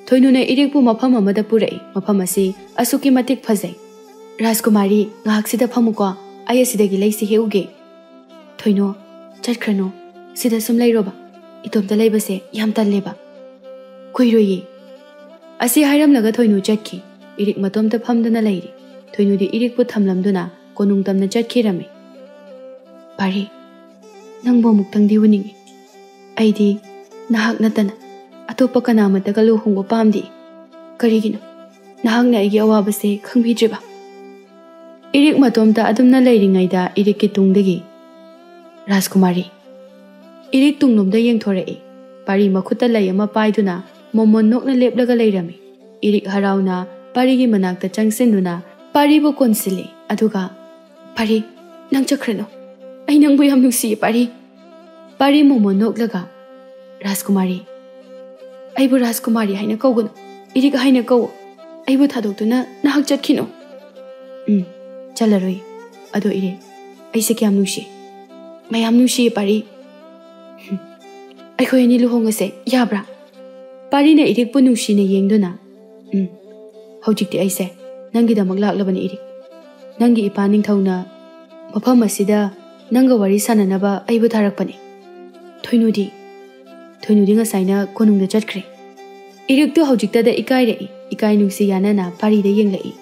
ꯊꯣꯏꯅꯨꯅ ꯏꯔꯤꯛꯄꯨ ꯃꯐꯝ ꯑꯃꯗ ꯄꯨꯔꯛꯏ꯫ ꯃꯐꯝ ꯑꯁꯤ ꯑꯁꯨꯛꯀꯤ ꯃꯇꯤꯛ ꯐꯖꯩ꯫ "ꯔꯥꯖꯀꯨꯃꯥꯔꯤ, ꯉꯥꯏꯍꯥꯛꯁꯤꯗ ꯐꯝꯃꯨꯀꯣ, ꯑꯩ ꯑꯁꯤꯗꯒꯤ ꯂꯩꯁꯤ ꯍꯦꯛꯎꯒꯦ꯫" "ꯊꯣꯏꯅꯨ, ꯆꯠꯈ꯭ꯔꯅꯨ, ꯁꯤꯗ ꯁꯨꯝ ꯂꯩꯔꯣꯕ꯫ ꯏꯇꯣꯝꯇ ꯂꯩꯕꯁꯦ ꯌꯥꯝ ꯇꯜꯂꯦꯕ꯫" "ꯀꯨꯏꯔꯣꯏꯌꯦ꯫" ꯑꯁꯤ ꯍꯥꯏꯔꯝꯂꯒ ꯊꯣꯏꯅꯨ ꯆꯠꯈꯤ꯫ ꯏꯔꯤꯛ ꯃꯇꯣꯝꯇ ꯐꯝꯗꯨꯅ ꯂꯩꯔꯤ꯫ ꯊꯣꯏꯅꯨꯗꯤ ꯏꯔꯤꯛꯄꯨ ꯊꯝꯂꯝꯗꯨꯅ ꯀꯣꯅꯨꯡ ꯇꯝꯅ ꯆꯠꯈꯤꯔꯝꯃꯤ꯫ "ꯄꯥꯔꯤ, ꯅꯪꯕꯨ ꯑꯃꯨꯛꯇꯪꯗꯤ ꯎꯅꯤꯡꯏ꯫ ꯑꯩꯗꯤ ꯅꯍꯥꯛ ꯅꯠꯇꯅ ꯑꯇꯣꯞꯄ ꯀꯅꯥꯃꯠꯇꯒ ꯂꯨꯍꯣꯡꯕ ꯄꯥꯝꯗꯦ꯫ ꯀꯔꯤꯒꯤꯅꯣ? ꯅꯍꯥꯛꯅ ꯑꯩꯒꯤ ꯑꯋꯥꯕꯁꯦ ꯈꯪꯕꯤꯗ꯭ꯔꯤꯕ?" ꯏꯔꯤꯛ ꯃꯇꯣꯝꯇ ꯑꯗꯨꯝꯅ ꯂꯩꯔꯤꯉꯩꯗ ꯏꯔꯤꯛꯀꯤ ꯇꯨꯡꯗꯒꯤ, "ꯔꯥꯖꯀꯨꯃꯥꯔꯤ꯫" ꯏꯔꯤꯛ ꯇꯨꯡꯂꯣꯝꯗ ꯌꯦꯡꯊꯣꯔꯛꯏ꯫ ꯄꯥꯔꯤ ꯃꯈꯨꯠꯇ ꯂꯩ ꯑꯃ ꯄꯥꯏꯗꯨꯅ ꯃꯣꯃꯣꯟ ꯅꯣꯛꯅ ꯂꯦꯞꯂꯒ ꯂꯩꯔꯝꯃꯤ꯫ ꯏꯔꯤꯛ ꯍꯔꯥꯎꯅ ꯄꯥꯔꯤꯒꯤ ꯃꯅꯥꯛꯇ ꯆꯪꯁꯤꯟꯗꯨꯅ ꯄꯥꯔꯤꯕꯨ ꯀꯣꯟꯁꯤꯜꯂꯤ꯫ ꯑꯗꯨꯒ, "ꯄꯥꯔꯤ, ꯅꯪ ꯆꯠꯈ꯭ꯔꯅꯨ꯫ ꯑꯩ ꯅꯪꯕꯨ ꯌꯥꯝ ꯅꯨꯡꯁꯤꯌꯦ, ꯄꯥꯔꯤ꯫" ꯄꯥꯔꯤ ꯃꯣꯃꯣꯟ ꯅꯣꯛꯂꯒ, "ꯔꯥꯖꯀꯨꯃꯥꯔꯤ, ꯑꯩꯕꯨ ꯔꯥꯖꯀꯨꯃꯥꯔꯤ ꯍꯥꯏꯅ ꯀꯧꯒꯅꯨ꯫ ꯏꯔꯤꯛ ꯍꯥꯏꯅ ꯀꯧ꯫ ꯑꯩꯕꯨ ꯊꯥꯗꯣꯛꯇꯨꯅ ꯅꯍꯥꯛ ꯆꯠꯈꯤꯅꯨ꯫" "ꯎꯝ, ꯆꯠꯂꯔꯣꯏ꯫ ꯑꯗꯣ ꯏꯔꯤꯛ, ꯑꯩꯁꯦ ꯀꯌꯥꯝ ꯅꯨꯡꯁꯤ? ꯃꯌꯥꯝ ꯅꯨꯡꯁꯤꯌꯦ, ꯄꯥꯔꯤ꯫" "ꯍꯨꯝ, ꯑꯩꯈꯣꯏ ꯑꯅꯤ ꯂꯨꯍꯣꯡꯉꯁꯦ, ꯌꯥꯕ꯭ꯔꯥ?" ꯄꯥꯔꯤꯅ ꯏꯔꯤꯛꯄꯨ ꯅꯨꯡꯁꯤꯅ ꯌꯦꯡꯗꯨꯅ, "ꯎꯝ, ꯍꯧꯖꯤꯛꯇꯤ ꯑꯩꯁꯦ ꯅꯪꯒꯤꯗꯃꯛ ꯂꯥꯛꯂꯕꯅꯤ, ꯏꯔꯤꯛ꯫ ꯅꯪꯒꯤ ꯏꯄꯥ ꯅꯤꯡꯊꯧꯅ ꯃꯐꯝ ꯑꯁꯤꯗ ꯅꯪꯒ ꯋꯥꯔꯤ ꯁꯥꯟꯅꯅꯕ ꯑꯩꯕꯨ ꯊꯥꯔꯛꯄꯅꯤ꯫" "ꯊꯣꯏꯅꯨꯗꯤ?" "ꯊꯣꯏꯅꯨꯗꯤ ꯉꯁꯥꯏꯅ ꯀꯣꯅꯨꯡꯗ ꯆꯠꯈ꯭ꯔꯦ꯫" ꯏꯔꯤꯛꯇꯨ ꯍꯧꯖꯤꯛꯇꯗ ꯏꯀꯥꯏꯔꯛꯏ꯫ ꯏꯀꯥꯏ ꯅꯨꯡꯁꯤ ꯌꯥꯅꯅ ꯄꯥꯔꯤꯗ ꯌꯦꯡꯂꯛꯏ꯫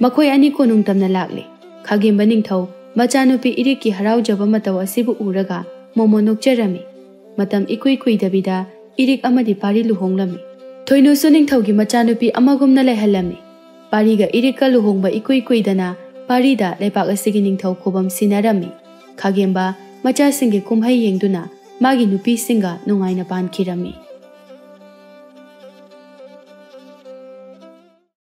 ꯃꯈꯣꯏ ꯑꯅꯤ ꯀꯣꯅꯨꯡ ꯇꯝꯅ ꯂꯥꯛꯂꯦ꯫ ꯈꯥꯒꯦꯝꯕ ꯅꯤꯡꯊꯧ ꯃꯆꯥꯅꯨꯄꯤ ꯏꯔꯤꯛꯀꯤ ꯍꯔꯥꯎꯖꯕ ꯃꯇꯧ ꯑꯁꯤꯕꯨ ꯎꯔꯒ ꯃꯣꯃꯣꯟ ꯅꯣꯛꯆꯔꯝꯃꯤ꯫ ꯃꯇꯝ ꯏꯀꯨꯏ ꯀꯨꯏꯗꯕꯤꯗ ꯏꯔꯤꯛ ꯑꯃꯗꯤ ꯄꯥꯔꯤ ꯂꯨꯍꯣꯡꯂꯝꯃꯤ꯫ ꯊꯣꯏꯅꯨꯁꯨ ꯅꯤꯡꯊꯧꯒꯤ ꯃꯆꯥꯅꯨꯄꯤ ꯑꯃꯒꯨꯝꯅ ꯂꯩꯍꯜꯂꯝꯃꯤ꯫ ꯄꯥꯔꯤꯒ ꯏꯔꯤꯛꯀ ꯂꯨꯍꯣꯡꯕ ꯏꯀꯨꯏ ꯀꯨꯏꯗꯅ ꯄꯥꯔꯤꯗ ꯂꯩꯄꯥꯛ ꯑꯁꯤꯒꯤ ꯅꯤꯡꯊꯧ ꯈꯨꯕꯝ ꯁꯤꯟꯅꯔꯝꯃꯤ꯫ ꯈꯥꯒꯦꯝꯕ ꯃꯆꯥꯁꯤꯡꯒꯤ ꯀꯨꯝꯍꯩ ꯌꯦꯡꯗꯨꯅ ꯃꯥꯒꯤ ꯅꯨꯄꯤꯁꯤꯡꯒ ꯅꯨꯡꯉꯥꯏꯅ ꯄꯥꯟꯈꯤꯔꯝꯃꯤ꯫